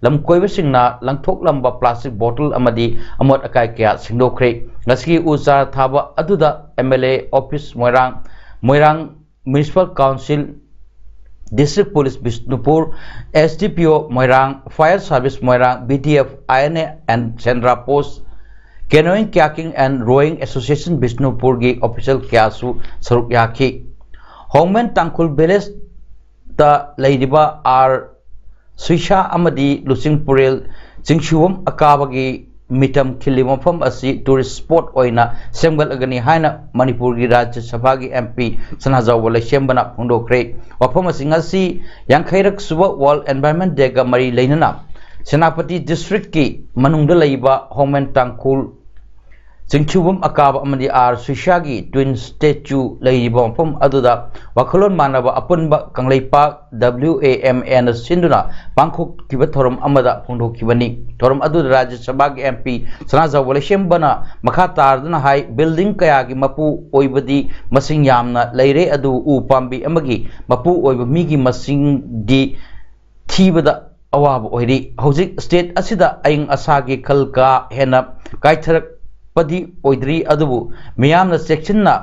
ꯂꯝꯀꯣꯏꯕꯁꯤꯡꯅ ꯂꯪꯊꯣꯛꯂꯝꯕ plastic bottle ꯑꯃꯗꯤ ꯑꯃꯣꯠ ꯑꯀꯥꯏ ꯀꯌꯥ ꯁꯦꯡꯗꯣꯛꯈ꯭ꯔꯦ꯫ ꯉꯁꯤꯒꯤ ꯎ ꯆꯥꯔꯥ ꯊꯥꯕ ꯑꯗꯨꯗ M L A office Moirang, Moirang Municipal Council, District Police Bishnupur, S D P O Moirang, Fire Service Moirang, B D F, I N A and Sendra Post, Canoeing Kayaking and Rowing Association ꯕꯤꯁꯅꯨꯄꯨꯔꯒꯤ official ꯀꯌꯥꯁꯨ ꯁꯔꯨꯛ ꯌꯥꯈꯤ꯫ ꯍꯣꯡꯃꯦꯟ ꯇꯥꯡꯈꯨꯜ ꯚꯤꯂꯦꯖꯇ ꯂꯩꯔꯤꯕ ꯑꯥꯔ ꯁꯨꯏꯁꯥ ꯑꯃꯗꯤ ꯂꯨꯆꯤꯡꯄꯨꯔꯦꯜ ꯆꯤꯡꯁꯨꯕꯝ ꯑꯀꯥꯕꯒꯤ ꯃꯤꯇꯝ ꯈꯤꯜꯂꯤꯕ ꯃꯐꯝ ꯑꯁꯤ tourist spot ꯑꯣꯏꯅ ꯁꯦꯝꯒꯠꯂꯒꯅꯤ ꯍꯥꯏꯅ ꯃꯅꯤꯄꯨꯔꯒꯤ ꯔꯥꯖ꯭ꯌ ꯁꯚꯥꯒꯤ ꯑꯦꯝ ꯄꯤ ꯁꯅꯥꯖꯥꯎꯕ ꯂꯩꯁꯦꯝꯕꯅ ꯐꯣꯡꯗꯣꯛꯈ꯭ꯔꯦ꯫ ꯋꯥꯐꯝ ꯑꯁꯤ ꯉꯁꯤ ꯌꯥꯡꯈꯩꯔꯛ ꯁꯨꯕ World Environment Day ꯒ ꯃꯔꯤ ꯂꯩꯅꯅ ꯁꯦꯅꯥꯄꯇꯤ district ꯀꯤ ꯃꯅꯨꯡꯗ ꯂꯩꯕ ꯍꯣꯡꯃꯦꯟ ꯇꯥꯡꯈꯨꯜ ꯆꯤꯡꯁꯨꯕꯝ ꯑꯀꯥꯕ ꯑꯃꯗꯤ ꯑꯥꯔ ꯁꯨꯏꯁꯥꯒꯤ twin statue ꯂꯩꯔꯤꯕ ꯃꯐꯝ ꯑꯗꯨꯗ ꯋꯥꯈꯜꯂꯣꯟ ꯃꯥꯟꯅꯕ ꯑꯄꯨꯟꯕ Kangleipak W A M A ꯅ ꯁꯤꯟꯗꯨꯅ ꯄꯥꯡꯊꯣꯛꯈꯤꯕ ꯊꯧꯔꯝ ꯑꯃꯗ ꯐꯣꯡꯗꯣꯛꯈꯤꯕꯅꯤ꯫ ꯊꯧꯔꯝ ꯑꯗꯨꯗ ꯔꯥꯖ꯭ꯌ ꯁꯚꯥꯒꯤ ꯑꯦꯝ ꯄꯤ ꯁꯅꯥꯖꯥꯎꯕ ꯂꯩꯁꯦꯝꯕꯅ ꯃꯈꯥ ꯇꯥꯗꯨꯅ ꯍꯥꯏ, building ꯀꯌꯥꯒꯤ ꯃꯄꯨ ꯑꯣꯏꯕꯗꯤ ꯃꯁꯤꯡ ꯌꯥꯝꯅ ꯂꯩꯔꯦ, ꯑꯗꯨꯕꯨ ꯎ ꯄꯥꯝꯕꯤ ꯑꯃꯒꯤ ꯃꯄꯨ ꯑꯣꯏꯕ ꯃꯤꯒꯤ ꯃꯁꯤꯡꯗꯤ ꯊꯤꯕꯗ ꯑꯋꯥꯕ ꯑꯣꯏꯔꯤ꯫ ꯍꯧꯖꯤꯛ state ꯑꯁꯤꯗ ꯑꯏꯪ ꯑꯁꯥꯒꯤ ꯈꯜ ꯀꯥ ꯍꯦꯟꯅ ꯀꯥꯏꯊꯔꯛꯄꯗꯤ ꯑꯣꯏꯗ꯭ꯔꯤ, ꯑꯗꯨꯕꯨ ꯃꯤꯌꯥꯝꯅ ꯆꯦꯛꯁꯤꯟꯅ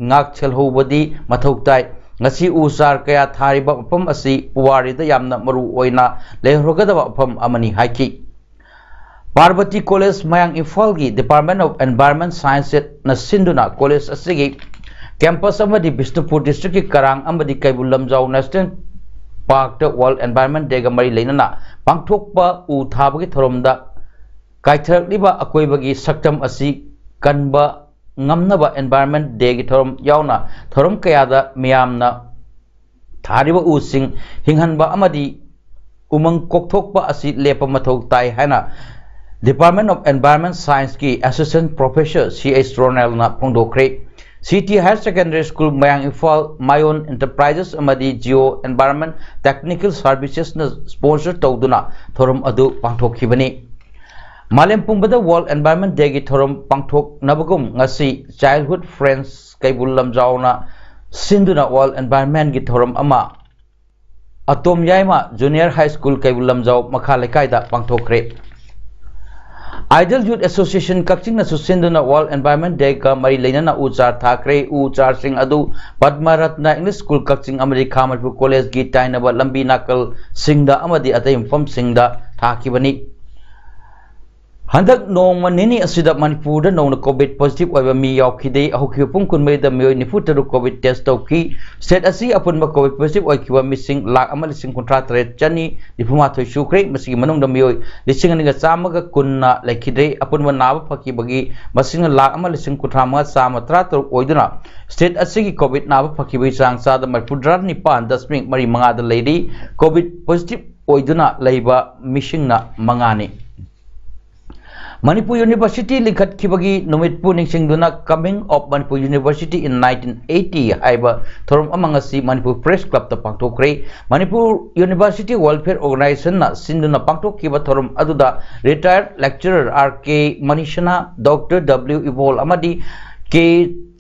ꯉꯥꯛꯁꯦꯜꯍꯧꯕꯗꯤ ꯃꯊꯧ ꯇꯥꯏ꯫ ꯉꯁꯤ ꯎ ꯆꯥꯔ ꯀꯌꯥ ꯊꯥꯔꯤꯕ ꯃꯐꯝ ꯑꯁꯤ ꯄꯨꯋꯥꯔꯤꯗ ꯌꯥꯝꯅ ꯃꯔꯨ ꯑꯣꯏꯅ ꯂꯩꯍꯧꯔꯒꯗꯕ ꯃꯐꯝ ꯑꯃꯅꯤ ꯍꯥꯏꯈꯤ꯫ ꯄꯥꯔꯕꯇꯤ ꯀꯣꯂꯦꯖ ꯃꯌꯥꯡ ꯏꯝꯐꯥꯜꯒꯤ Department of Environment Science ꯅ ꯁꯤꯟꯗꯨꯅ ꯀꯣꯂꯦꯖ ꯑꯁꯤꯒꯤ campus ꯑꯃꯗꯤ ꯕꯤꯁꯅꯨꯄꯨꯔ district ꯀꯤ ꯀꯔꯥꯡ ꯑꯃꯗꯤ ꯀꯩꯕꯨꯜ ꯂꯝꯖꯥꯎ National Park ꯇ World Environment Day ꯒ ꯃꯔꯤ ꯂꯩꯅꯅ ꯄꯥꯡꯊꯣꯛꯄ ꯎ ꯊꯥꯕꯒꯤ ꯊꯧꯔꯝꯗ ꯀꯥꯏꯊꯔꯛꯂꯤꯕ ꯑꯀꯣꯏꯕꯒꯤ ꯁꯛꯇꯝ ꯑꯁꯤ ꯀꯟꯕ ꯉꯝꯅꯕ Environment Day ꯒꯤ ꯊꯧꯔꯝ ꯌꯥꯎꯅ ꯊꯧꯔꯝ ꯀꯌꯥꯗ ꯃꯤꯌꯥꯝꯅ ꯊꯥꯔꯤꯕ ꯎꯁꯤꯡ ꯍꯤꯡꯍꯟꯕ ꯑꯃꯗꯤ ꯎꯃꯪ ꯀꯣꯛꯊꯣꯛꯄ ꯑꯁꯤ ꯂꯦꯞꯄ ꯃꯊꯧ ꯇꯥꯏ ꯍꯥꯏꯅ Department of Environment Science ꯀꯤ Assistant Professor C H ꯔꯣꯅꯦꯜꯅ ꯐꯣꯡꯗꯣꯛꯈ꯭ꯔꯦ꯫ C T Higher Secondary School ꯃꯌꯥꯡ ꯏꯝꯐꯥꯜ, ꯃꯥꯌꯣꯟ Enterprises ꯑꯃꯗꯤ Geo Environment Technical Services ꯅ sponsor ꯇꯧꯗꯨꯅ ꯊꯧꯔꯝ ꯑꯗꯨ ꯄꯥꯡꯊꯣꯛꯈꯤꯕꯅꯤ꯫ ꯃꯥꯂꯦꯝ ꯄꯨꯝꯕꯗ World Environment Day ꯒꯤ ꯊꯧꯔꯝ ꯄꯥꯡꯊꯣꯛꯅꯕꯒꯨꯝ ꯉꯁꯤ Childhood Friends ꯀꯩꯕꯨꯜ ꯂꯝꯖꯥꯎꯅ ꯁꯤꯟꯗꯨꯅ World Environment ꯒꯤ ꯊꯧꯔꯝ ꯑꯃ ꯑꯇꯣꯝ ꯌꯥꯏꯃ Junior High School Keibul Lamjao ꯃꯈꯥ ꯂꯩꯀꯥꯏꯗ ꯄꯥꯡꯊꯣꯛꯈ꯭ꯔꯦ꯫ Idol Youth Association ꯀꯛꯆꯤꯡꯅꯁꯨ ꯁꯤꯟꯗꯨꯅ World Environment Day ꯒ ꯃꯔꯤ ꯂꯩꯅꯅ ꯎ ꯆꯥꯔ ꯊꯥꯈ꯭ꯔꯦ꯫ ꯎ ꯆꯥꯔꯁꯤꯡ ꯑꯗꯨ ꯄꯗꯃ ꯔꯠꯅ English School ꯀꯛꯆꯤꯡ ꯑꯃꯗꯤ ꯈꯥ ꯃꯅꯤꯄꯨꯔ ꯀꯣꯂꯦꯖꯀꯤ ꯇꯥꯏꯅꯕ ꯂꯝꯕꯤ ꯅꯥꯀꯜꯁꯤꯡꯗ ꯑꯃꯗꯤ ꯑꯇꯩ ꯃꯐꯝꯁꯤꯡꯗ ꯊꯥꯈꯤꯕꯅꯤ꯫ ꯍꯟꯗꯛ ꯅꯣꯡꯃ ꯅꯤꯅꯤ ꯑꯁꯤꯗ ꯃꯅꯤꯄꯨꯔꯗ ꯅꯧꯅ COVID positive ꯑꯣꯏꯕ ꯃꯤ ꯌꯥꯎꯈꯤꯗꯦ꯫ ꯍꯧꯈꯤꯕ ꯄꯨꯡ ꯀꯨꯟꯃꯔꯤꯗ ꯃꯤꯑꯣꯏ ꯅꯤꯐꯨ ꯇꯔꯨꯛ COVID test ꯇꯧꯈꯤ꯫ State ꯑꯁꯤꯒꯤ ꯑꯄꯨꯟꯕ COVID positive ꯑꯣꯏꯈꯤꯕ ꯃꯤꯁꯤꯡ ꯂꯥꯈ ꯑꯃ ꯂꯤꯁꯤꯡ ꯀꯨꯟꯊ꯭ꯔꯥ ꯇꯔꯦꯠ ꯆꯅꯤ ꯅꯤꯐꯨ ꯃꯥꯊꯣꯏ ꯁꯨꯈ꯭ꯔꯦ꯫ ꯃꯁꯤꯒꯤ ꯃꯅꯨꯡꯗ ꯃꯤꯑꯣꯏ ꯂꯤꯁꯤꯡ ꯑꯅꯤꯒ ꯆꯥꯝꯃꯒ ꯀꯨꯟꯅ ꯂꯩꯈꯤꯗ꯭ꯔꯦ꯫ ꯑꯄꯨꯟꯕ ꯅꯥꯕ ꯐꯈꯤꯕꯒꯤ ꯃꯁꯤꯡꯅ ꯂꯥꯈ ꯑꯃ ꯂꯤꯁꯤꯡ ꯀꯨꯟꯊ꯭ꯔꯥ ꯃꯉꯥ ꯆꯥꯝꯃ ꯇꯔꯥ ꯇꯔꯨꯛ ꯑꯣꯏꯗꯨꯅ state ꯑꯁꯤꯒꯤ COVID ꯅꯥꯕ ꯐꯈꯤꯕꯒꯤ ꯆꯥꯡ ꯆꯥꯗ ꯃꯔꯤꯐꯨꯇꯔꯥ ꯅꯤꯄꯥꯟ ꯗꯁꯃꯤꯛ ꯃꯔꯤ ꯃꯉꯥꯗ ꯂꯩꯔꯤ꯫ COVID positive ꯑꯣꯏꯗꯨꯅ ꯂꯩꯕ ꯃꯤꯁꯤꯡꯅ ꯃꯉꯥꯅꯤ꯫ Manipur University ꯂꯤꯡꯈꯠꯈꯤꯕꯒꯤ ꯅꯨꯃꯤꯠꯄꯨ ꯅꯤꯡꯁꯤꯡꯗꯨꯅ Coming of Manipur University in nineteen eighty ꯍꯥꯏꯕ ꯊꯧꯔꯝ ꯑꯃ ꯉꯁꯤ ꯃꯅꯤꯄꯨꯔ Press Club ꯇ ꯄꯥꯡꯊꯣꯛꯈ꯭ꯔꯦ꯫ ꯃꯅꯤꯄꯨꯔ University Welfare Organization ꯅ ꯁꯤꯟꯗꯨꯅ ꯄꯥꯡꯊꯣꯛꯈꯤꯕ ꯊꯧꯔꯝ ꯑꯗꯨꯗ retired lecturer R K ꯃꯅꯤꯁꯅꯥ, Doctor W ꯏꯕꯣꯜ ꯑꯃꯗꯤ ꯀꯦ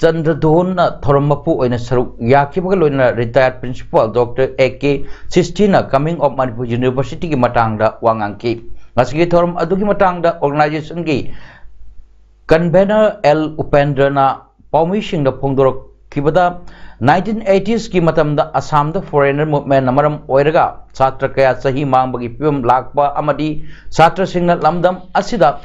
ꯆꯟꯗ꯭ꯔꯗꯣꯟꯅ ꯊꯧꯔꯝ ꯃꯄꯨ ꯑꯣꯏꯅ ꯁꯔꯨꯛ ꯌꯥꯈꯤꯕꯒ ꯂꯣꯏꯅꯅ retired principal Doctor A K ꯁꯤꯁꯇꯤꯅ Coming of Manipur Universityꯒꯤ ꯃꯇꯥꯡꯗ ꯋꯥ ꯉꯥꯡꯈꯤ꯫ ꯉꯁꯤꯒꯤ ꯊꯧꯔꯝ ꯑꯗꯨꯒꯤ ꯃꯇꯥꯡꯗ organizationꯒꯤ convener L ꯎꯄꯦꯟꯗ꯭ꯔꯅ ꯄꯥꯎꯃꯤꯁꯤꯡꯗ ꯐꯣꯡꯗꯣꯔꯛꯈꯤꯕꯗ, nineteen eightiesꯀꯤ ꯃꯇꯝꯗ ꯑꯁꯥꯝꯗ foreigner movementꯅ ꯃꯔꯝ ꯑꯣꯏꯔꯒ ꯁꯥꯇ꯭ꯔ ꯀꯌꯥ ꯆꯍꯤ ꯃꯥꯡꯕꯒꯤ ꯐꯤꯕꯝ ꯂꯥꯛꯄ ꯑꯃꯗꯤ ꯁꯥꯇ꯭ꯔꯁꯤꯡꯅ ꯂꯝꯗꯝ ꯑꯁꯤꯗ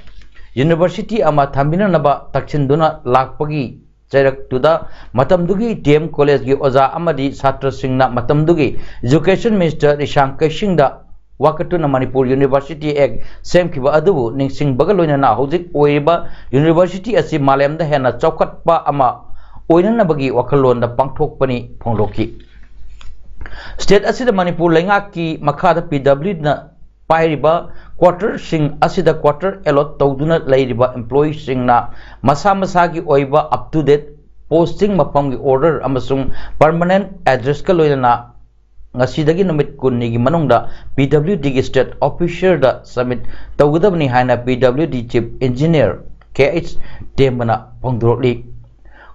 university ꯑꯃ ꯊꯝꯕꯤꯅꯅꯕ ꯇꯛꯁꯤꯟꯗꯨꯅ ꯂꯥꯛꯄꯒꯤ ꯆꯩꯔꯛꯇꯨꯗ ꯃꯇꯝꯗꯨꯒꯤ D M Collegeꯀꯤ ꯑꯣꯖꯥ ꯑꯃꯗꯤ ꯁꯥꯇ꯭ꯔꯁꯤꯡꯅ ꯃꯇꯝꯗꯨꯒꯤ Education Minister ꯔꯤꯁꯥꯡ ꯀꯩꯁꯤꯡꯗ ꯋꯥꯀꯠꯇꯨꯅ Manipur University Act ꯁꯦꯝꯈꯤꯕ ꯑꯗꯨꯕꯨ ꯅꯤꯡꯁꯤꯡꯕꯒ ꯂꯣꯏꯅꯅ ꯍꯧꯖꯤꯛ ꯑꯣꯏꯔꯤꯕ university ꯑꯁꯤ ꯃꯥꯂꯦꯝꯗ ꯍꯦꯟꯅ ꯆꯥꯎꯈꯠꯄ ꯑꯃ ꯑꯣꯏꯅꯅꯕꯒꯤ ꯋꯥꯈꯜꯂꯣꯟꯗ ꯄꯥꯡꯊꯣꯛꯄꯅꯤ ꯐꯣꯡꯗꯣꯛꯈꯤ꯫ State ꯑꯁꯤꯗ ꯃꯅꯤꯄꯨꯔ ꯂꯩꯉꯥꯛꯀꯤ ꯃꯈꯥꯗ P W Dꯅ ꯄꯥꯏꯔꯤꯕ quarterꯁꯤꯡ ꯑꯁꯤꯗ quarter allot ꯇꯧꯗꯨꯅ ꯂꯩꯔꯤꯕ employeeꯁꯤꯡꯅ ꯃꯁꯥ ꯃꯁꯥꯒꯤ ꯑꯣꯏꯕ up to date posting, ꯃꯐꯝꯒꯤ order ꯑꯃꯁꯨꯡ permanent addressꯀ ꯂꯣꯏꯅꯅ ꯉꯁꯤꯗꯒꯤ ꯅꯨꯃꯤꯠ ꯀꯨꯟꯅꯤꯒꯤ ꯃꯅꯨꯡꯗ P W Dꯒꯤ state officerꯗ submit ꯇꯧꯒꯗꯕꯅꯤ ꯍꯥꯏꯅ P W D Chief Engineer K H ꯇꯦꯝꯕꯅ ꯐꯣꯡꯗꯣꯔꯛꯂꯤ꯫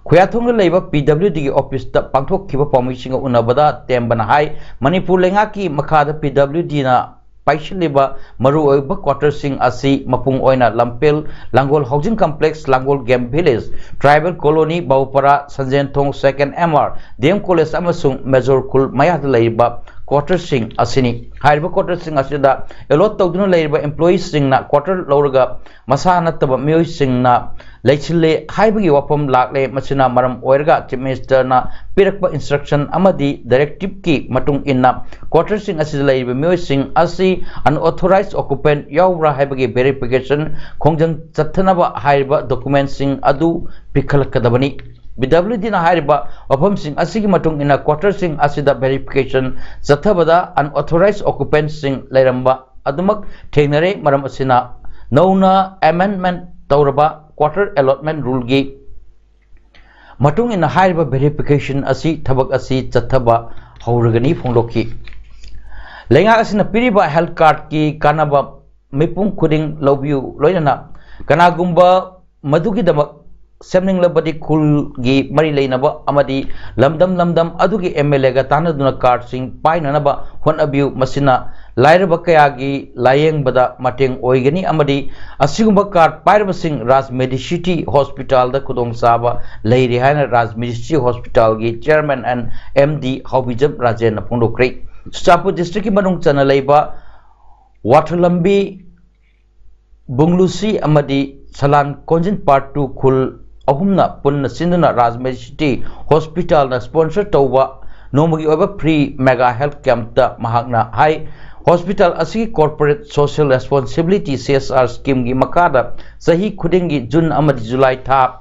ꯈꯨꯌꯥꯊꯣꯡꯗ ꯂꯩꯕ P W Dꯒꯤ officeꯇ ꯄꯥꯡꯊꯣꯛꯈꯤꯕ ꯄꯥꯎꯃꯤꯁꯤꯡꯒ ꯎꯅꯕꯗ ꯇꯦꯝꯕꯅ ꯍꯥꯏ, ꯃꯅꯤꯄꯨꯔ ꯂꯩꯉꯥꯛꯀꯤ ꯃꯈꯥꯗ P W Dꯅ ꯄꯥꯏꯁꯤꯜꯂꯤꯕ ꯃꯔꯨꯑꯣꯏꯕ quarterꯁꯤꯡ ꯑꯁꯤ ꯃꯄꯨꯡ ꯑꯣꯏꯅ ꯂꯝꯐꯦꯜ ꯂꯥꯡꯒꯣꯜ Housing Complex, ꯂꯥꯡꯒꯣꯜ Game Village, Tribal Colony, ꯕꯥꯕꯨꯄꯥꯔꯥ, ꯁꯟꯖꯦꯟꯊꯣꯡ, Second M R, D M College ꯑꯃꯁꯨꯡ ꯃꯦꯖꯣꯔ ꯈꯨꯜ ꯃꯌꯥꯗ ꯂꯩꯔꯤꯕ quarterꯁꯤꯡ ꯑꯁꯤꯅꯤ꯫ ꯍꯥꯏꯔꯤꯕ quarterꯁꯤꯡ ꯑꯁꯤꯗ allot ꯇꯧꯗꯨꯅ ꯂꯩꯔꯤꯕ employeeꯁꯤꯡꯅ quarter ꯂꯧꯔꯒ ꯃꯁꯥ ꯅꯠꯇꯕ ꯃꯤꯑꯣꯏꯁꯤꯡꯅ ꯂꯩꯁꯤꯜꯂꯦ ꯍꯥꯏꯕꯒꯤ ꯋꯥꯐꯝ ꯂꯥꯛꯂꯦ꯫ ꯃꯁꯤꯅ ꯃꯔꯝ ꯑꯣꯏꯔꯒ Chief Ministerꯅ ꯄꯤꯔꯛꯄ instruction ꯑꯃꯗꯤ directiveꯀꯤ ꯃꯇꯨꯡ ꯏꯟꯅ quarterꯁꯤꯡ ꯑꯁꯤꯗ ꯂꯩꯔꯤꯕ ꯃꯤꯑꯣꯏꯁꯤꯡ ꯑꯁꯤ unauthorized occupant ꯌꯥꯎꯕ꯭ꯔꯥ ꯍꯥꯏꯕꯒꯤ verification ꯈꯣꯡꯖꯪ ꯆꯠꯊꯅꯕ ꯍꯥꯏꯔꯤꯕ documentꯁꯤꯡ ꯑꯗꯨ ꯄꯤꯈꯠꯂꯛꯀꯗꯕꯅꯤ꯫ P W Dꯅ ꯍꯥꯏꯔꯤꯕ ꯋꯥꯐꯝꯁꯤꯡ ꯑꯁꯤꯒꯤ ꯃꯇꯨꯡ ꯏꯟꯅ quarterꯁꯤꯡ ꯑꯁꯤꯗ verification ꯆꯠꯊꯕꯗ unauthorized occupantꯁꯤꯡ ꯂꯩꯔꯝꯕ ꯑꯗꯨꯃꯛ ꯊꯦꯡꯅꯔꯦ꯫ ꯃꯔꯝ ꯑꯁꯤꯅ ꯅꯧꯅ amendment ꯇꯧꯔꯕ quarter allotment ruleꯒꯤ ꯃꯇꯨꯡ ꯏꯟꯅ ꯍꯥꯏꯔꯤꯕ verification ꯑꯁꯤ, ꯊꯕꯛ ꯑꯁꯤ ꯆꯠꯊꯕ ꯍꯧꯔꯒꯅꯤ ꯐꯣꯡꯗꯣꯛꯈꯤ꯫ ꯂꯩꯉꯥꯛ ꯑꯁꯤꯅ ꯄꯤꯔꯤꯕ health cardꯀꯤ ꯀꯥꯟꯅꯕ ꯃꯤꯄꯨꯝ ꯈꯨꯗꯤꯡ ꯂꯧꯕꯤꯌꯨ, ꯂꯣꯏꯅꯅ ꯀꯅꯥꯒꯨꯝꯕ ꯃꯗꯨꯒꯤꯗꯃꯛ ꯁꯦꯝꯅꯤꯡꯂꯕꯗꯤ ꯈꯨꯜꯒꯤ ꯃꯔꯤ ꯂꯩꯅꯕ ꯑꯃꯗꯤ ꯂꯝꯗꯝ ꯂꯝꯗꯝ ꯑꯗꯨꯒꯤ M L A ꯒ ꯇꯥꯟꯅꯗꯨꯅ card ꯁꯤꯡ ꯄꯥꯏꯅꯅꯕ ꯍꯣꯠꯅꯕꯤꯌꯨ꯫ ꯃꯁꯤꯅ ꯂꯥꯏꯔꯕ ꯀꯌꯥꯒꯤ ꯂꯥꯌꯦꯡꯕꯗ ꯃꯇꯦꯡ ꯑꯣꯏꯒꯅꯤ ꯑꯃꯗꯤ ꯑꯁꯤꯒꯨꯝꯕ card ꯄꯥꯏꯔꯕꯁꯤꯡ Raj Medicity Hospital ꯗ ꯈꯨꯗꯣꯡꯆꯥꯕ ꯂꯩꯔꯦ ꯍꯥꯏꯅ Raj Medicity Hospital ꯒꯤ Chairman and M D ꯍꯥꯎꯕꯤꯖꯝ ꯔꯥꯖꯦꯟꯅ ꯐꯣꯡꯗꯣꯛꯈ꯭ꯔꯦ꯫ Churachandpur district ꯀꯤ ꯃꯅꯨꯡ ꯆꯟꯅ ꯂꯩꯕ ꯋꯥꯊꯨꯂꯝꯕꯤ, ꯕꯨꯡꯂꯨꯁꯤ ꯑꯃꯗꯤ ꯁꯂꯥꯟ ꯀꯣꯟꯖꯤꯟ Part two ꯈꯨꯜ ꯑꯍꯨꯝꯅ ꯄꯨꯟꯅ ꯁꯤꯟꯗꯨꯅ Raj Medicity Hospital ꯅ sponsor ꯇꯧꯕ ꯅꯣꯡꯃꯒꯤ ꯑꯣꯏꯕ free mega health camp ꯇ ꯃꯍꯥꯛꯅ ꯍꯥꯏ, hospital ꯑꯁꯤꯒꯤ corporate social responsibility, C S R scheme ꯒꯤ ꯃꯈꯥꯗ ꯆꯍꯤ ꯈꯨꯗꯤꯡꯒꯤ June ꯑꯃꯗꯤ July ꯊꯥ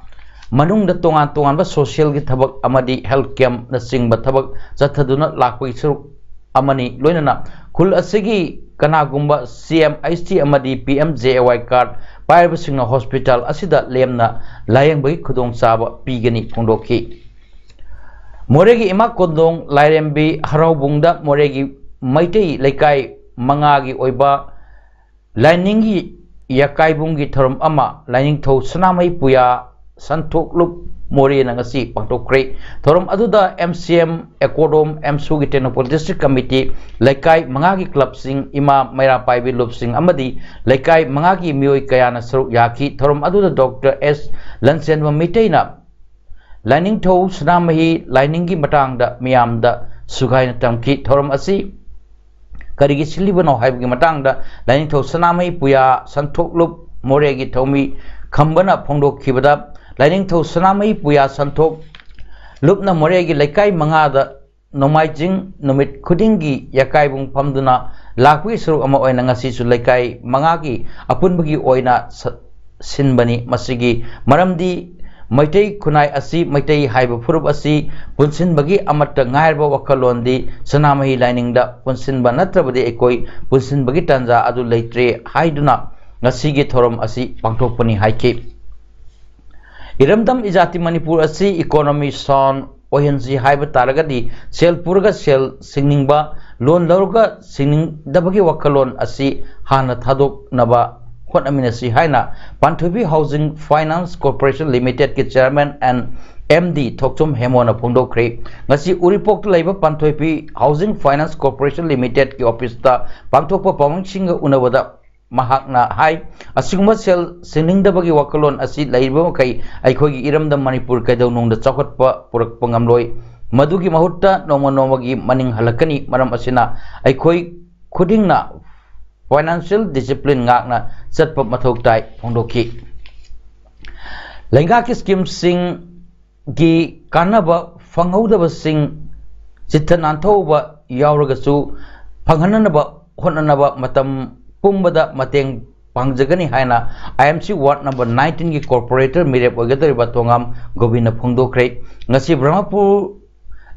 ꯃꯅꯨꯡꯗ ꯇꯣꯉꯥꯟ ꯇꯣꯉꯥꯟꯕ social ꯒꯤ ꯊꯕꯛ ꯑꯃꯗꯤ health camp ꯅꯆꯤꯡꯕ ꯊꯕꯛ ꯆꯠꯊꯗꯨꯅ ꯂꯥꯛꯄꯒꯤ ꯁꯔꯨꯛ ꯑꯃꯅꯤ꯫ ꯂꯣꯏꯅꯅ ꯈꯨꯜ ꯑꯁꯤꯒꯤ ꯀꯅꯥꯒꯨꯝꯕ C M H T ꯑꯃꯗꯤ P M J A Y card ꯄꯥꯏꯔꯕꯁꯤꯡꯅ hospital ꯑꯁꯤꯗ ꯂꯦꯝꯅ ꯂꯥꯌꯦꯡꯕꯒꯤ ꯈꯨꯗꯣꯡꯆꯥꯕ ꯄꯤꯒꯅꯤ ꯐꯣꯡꯗꯣꯛꯈꯤ꯫ ꯃꯣꯔꯦꯒꯤ ꯏꯃꯥ ꯀꯣꯟꯗꯣꯡ ꯂꯥꯏꯔꯦꯝꯕꯤ ꯍꯔꯥꯎꯕꯨꯡꯗ ꯃꯣꯔꯦꯒꯤ ꯃꯩꯇꯩ ꯂꯩꯀꯥꯏ ꯃꯉꯥꯒꯤ ꯑꯣꯏꯕ ꯂꯥꯏꯅꯤꯡꯒꯤ ꯌꯥꯀꯥꯏꯕꯨꯡꯒꯤ ꯊꯧꯔꯝ ꯑꯃ ꯂꯥꯏꯅꯤꯡꯊꯧ ꯁꯅꯥꯃꯍꯤ ꯄꯨꯌꯥ ꯁꯟꯊꯣꯛꯂꯨꯞ ꯃꯣꯔꯦꯅ ꯉꯁꯤ ꯄꯥꯡꯊꯣꯛꯈ꯭ꯔꯦ꯫ ꯊꯧꯔꯝ ꯑꯗꯨꯗ M C M, ꯑꯦꯀꯣꯔꯗꯣꯝ, ꯑꯦꯝꯁꯨꯒꯤ Tengnoupal district committee, ꯂꯩꯀꯥꯏ ꯃꯉꯥꯒꯤ club ꯁꯤꯡ, ꯏꯃꯥ ꯃꯩꯔꯥ ꯄꯥꯏꯕꯤ ꯂꯨꯞꯁꯤꯡ ꯑꯃꯗꯤ ꯂꯩꯀꯥꯏ ꯃꯉꯥꯒꯤ ꯃꯤꯑꯣꯏ ꯀꯌꯥꯅ ꯁꯔꯨꯛ ꯌꯥꯈꯤ꯫ ꯊꯧꯔꯝ ꯑꯗꯨꯗ Doctor S ꯂꯟꯆꯦꯟꯕ ꯃꯩꯇꯩꯅ ꯂꯥꯏꯅꯤꯡꯊꯧ ꯁꯅꯥꯃꯍꯤ ꯂꯥꯏꯅꯤꯡꯒꯤ ꯃꯇꯥꯡꯗ ꯃꯤꯌꯥꯝꯗ ꯁꯨꯒꯥꯏꯅ ꯇꯝꯈꯤ꯫ ꯊꯧꯔꯝ ꯑꯁꯤ ꯀꯔꯤꯒꯤ ꯁꯤꯜꯂꯤꯕꯅꯣ ꯍꯥꯏꯕꯒꯤ ꯃꯇꯥꯡꯗ ꯂꯥꯏꯅꯤꯡꯊꯧ ꯁꯅꯥꯃꯍꯤ ꯄꯨꯌꯥ ꯁꯟꯊꯣꯛꯂꯨꯞ ꯃꯣꯔꯦꯒꯤ ꯊꯧꯃꯤ ꯈꯝꯕꯅ ꯐꯣꯡꯗꯣꯛꯈꯤꯕꯗ, ꯂꯥꯏꯅꯤꯡꯊꯧ ꯁꯅꯥꯃꯍꯤ ꯄꯨꯌꯥ ꯁꯟꯊꯣꯛ ꯂꯨꯞꯅ ꯃꯣꯔꯦꯒꯤ ꯂꯩꯀꯥꯏ ꯃꯉꯥꯗ ꯅꯣꯡꯃꯥꯏꯖꯤꯡ ꯅꯨꯃꯤꯠ ꯈꯨꯗꯤꯡꯒꯤ ꯌꯥꯀꯥꯏꯕꯨꯡ ꯐꯝꯗꯨꯅ ꯂꯥꯛꯄꯒꯤ ꯁꯔꯨꯛ ꯑꯃ ꯑꯣꯏꯅ ꯉꯁꯤꯁꯨ ꯂꯩꯀꯥꯏ ꯃꯉꯥꯒꯤ ꯑꯄꯨꯟꯕꯒꯤ ꯑꯣꯏꯅ ꯁ-, ꯁꯤꯟꯕꯅꯤ꯫ ꯃꯁꯤꯒꯤ ꯃꯔꯝꯗꯤ ꯃꯩꯇꯩ ꯈꯨꯟꯅꯥꯏ ꯑꯁꯤ, ꯃꯩꯇꯩ ꯍꯥꯏꯕ ꯐꯨꯔꯨꯞ ꯑꯁꯤ ꯄꯨꯟꯁꯤꯟꯕꯒꯤ ꯑꯃꯠꯇ ꯉꯥꯏꯔꯕ ꯋꯥꯈꯜꯂꯣꯟꯗꯤ ꯁꯅꯥꯃꯍꯤ ꯂꯥꯏꯅꯤꯡꯗ ꯄꯨꯟꯁꯤꯟꯕ ꯅꯠꯇ꯭ꯔꯕꯗꯤ ꯑꯩꯈꯣꯏ ꯄꯨꯟꯁꯤꯟꯕꯒꯤ ꯇꯥꯟꯖꯥ ꯑꯗꯨ ꯂꯩꯇ꯭ꯔꯦ ꯍꯥꯏꯗꯨꯅ ꯉꯁꯤꯒꯤ ꯊꯧꯔꯝ ꯑꯁꯤ ꯄꯥꯡꯊꯣꯛꯄꯅꯤ ꯍꯥꯏꯈꯤ꯫ ꯏꯔꯝꯗꯝ ꯏꯖꯥꯇꯤ ꯃꯅꯤꯄꯨꯔ ꯑꯁꯤ economy sound ꯑꯣꯏꯍꯟꯁꯤ ꯍꯥꯏꯕ ꯇꯥꯔꯒꯗꯤ ꯁꯦꯜ ꯄꯨꯔꯒ ꯁꯦꯜ ꯁꯤꯡꯅꯤꯡꯕ, ꯂꯣꯟ ꯂꯧꯔꯒ ꯁꯤꯡꯅꯤꯡꯗꯕꯒꯤ ꯋꯥꯈꯜꯂꯣꯟ ꯑꯁꯤ ꯍꯥꯟꯅ ꯊꯥꯗꯣꯛꯅꯕ ꯍꯣꯠꯅꯃꯤꯟꯅꯁꯤ ꯍꯥꯏꯅ ꯄꯥꯟꯊꯣꯏꯕꯤ Housing Finance Corporation Limited ꯀꯤ Chairman and M D ꯊꯣꯛꯆꯣꯝ ꯍꯦꯃꯣꯅ ꯐꯣꯡꯗꯣꯛꯈ꯭ꯔꯦ꯫ ꯉꯁꯤ ꯎꯔꯤꯄꯣꯛꯇ ꯂꯩꯕ ꯄꯥꯟꯊꯣꯏꯕꯤ Housing Finance Corporation Limited ꯀꯤ office ꯇ ꯄꯥꯡꯊꯣꯛꯄ ꯄꯥꯎꯃꯤꯁꯤꯡꯒ ꯎꯅꯕꯗ ꯃꯍꯥꯛꯅ ꯍꯥꯏ, ꯑꯁꯤꯒꯨꯝꯕ ꯁꯦꯜ ꯁꯤꯡꯅꯤꯡꯗꯕꯒꯤ ꯋꯥꯈꯜꯂꯣꯟ ꯑꯁꯤ ꯂꯩꯔꯤꯕ ꯃꯈꯩ ꯑꯩꯈꯣꯏꯒꯤ ꯏꯔꯝꯗꯝ ꯃꯅꯤꯄꯨꯔ ꯀꯩꯗꯧꯅꯨꯡꯗ ꯆꯥꯎꯈꯠꯄ ꯄꯨꯔꯛꯄ ꯉꯝꯂꯣꯏ꯫ ꯃꯗꯨꯒꯤ ꯃꯍꯨꯠꯇ ꯅꯣꯡꯃ ꯅꯣꯡꯃꯒꯤ ꯃꯅꯤꯡ ꯍꯜꯂꯛꯀꯅꯤ꯫ ꯃꯔꯝ ꯑꯁꯤꯅ ꯑꯩꯈꯣꯏ ꯈꯨꯗꯤꯡꯅ financial discipline ꯉꯥꯛꯅ ꯆꯠꯄ ꯃꯊꯧ ꯇꯥꯏ ꯐꯣꯡꯗꯣꯛꯈꯤ꯫ ꯂꯩꯉꯥꯛꯀꯤ scheme ꯁꯤꯡꯒꯤ ꯀꯥꯟꯅꯕ ꯐꯪꯍꯧꯗꯕꯁꯤꯡ ꯆꯤꯠꯊ ꯅꯥꯟꯊꯣꯛꯎꯕ ꯌꯥꯎꯔꯒꯁꯨ ꯐꯪꯍꯟꯅꯅꯕ ꯍꯣꯠꯅꯅꯕ ꯃꯇꯝ ꯄꯨꯝꯕꯗ ꯃꯇꯦꯡ ꯄꯥꯡꯖꯒꯅꯤ ꯍꯥꯏꯅ I M C ward number nineteen ꯒꯤ corporator ꯃꯤꯔꯦꯞ ꯑꯣꯏꯒꯗꯧꯔꯤꯕ ꯊꯣꯉꯥꯝ ꯒꯣꯕꯤꯟꯅ ꯐꯣꯡꯗꯣꯛꯈ꯭ꯔꯦ꯫ ꯉꯁꯤ ꯕ꯭ꯔꯍꯃꯄꯨꯔ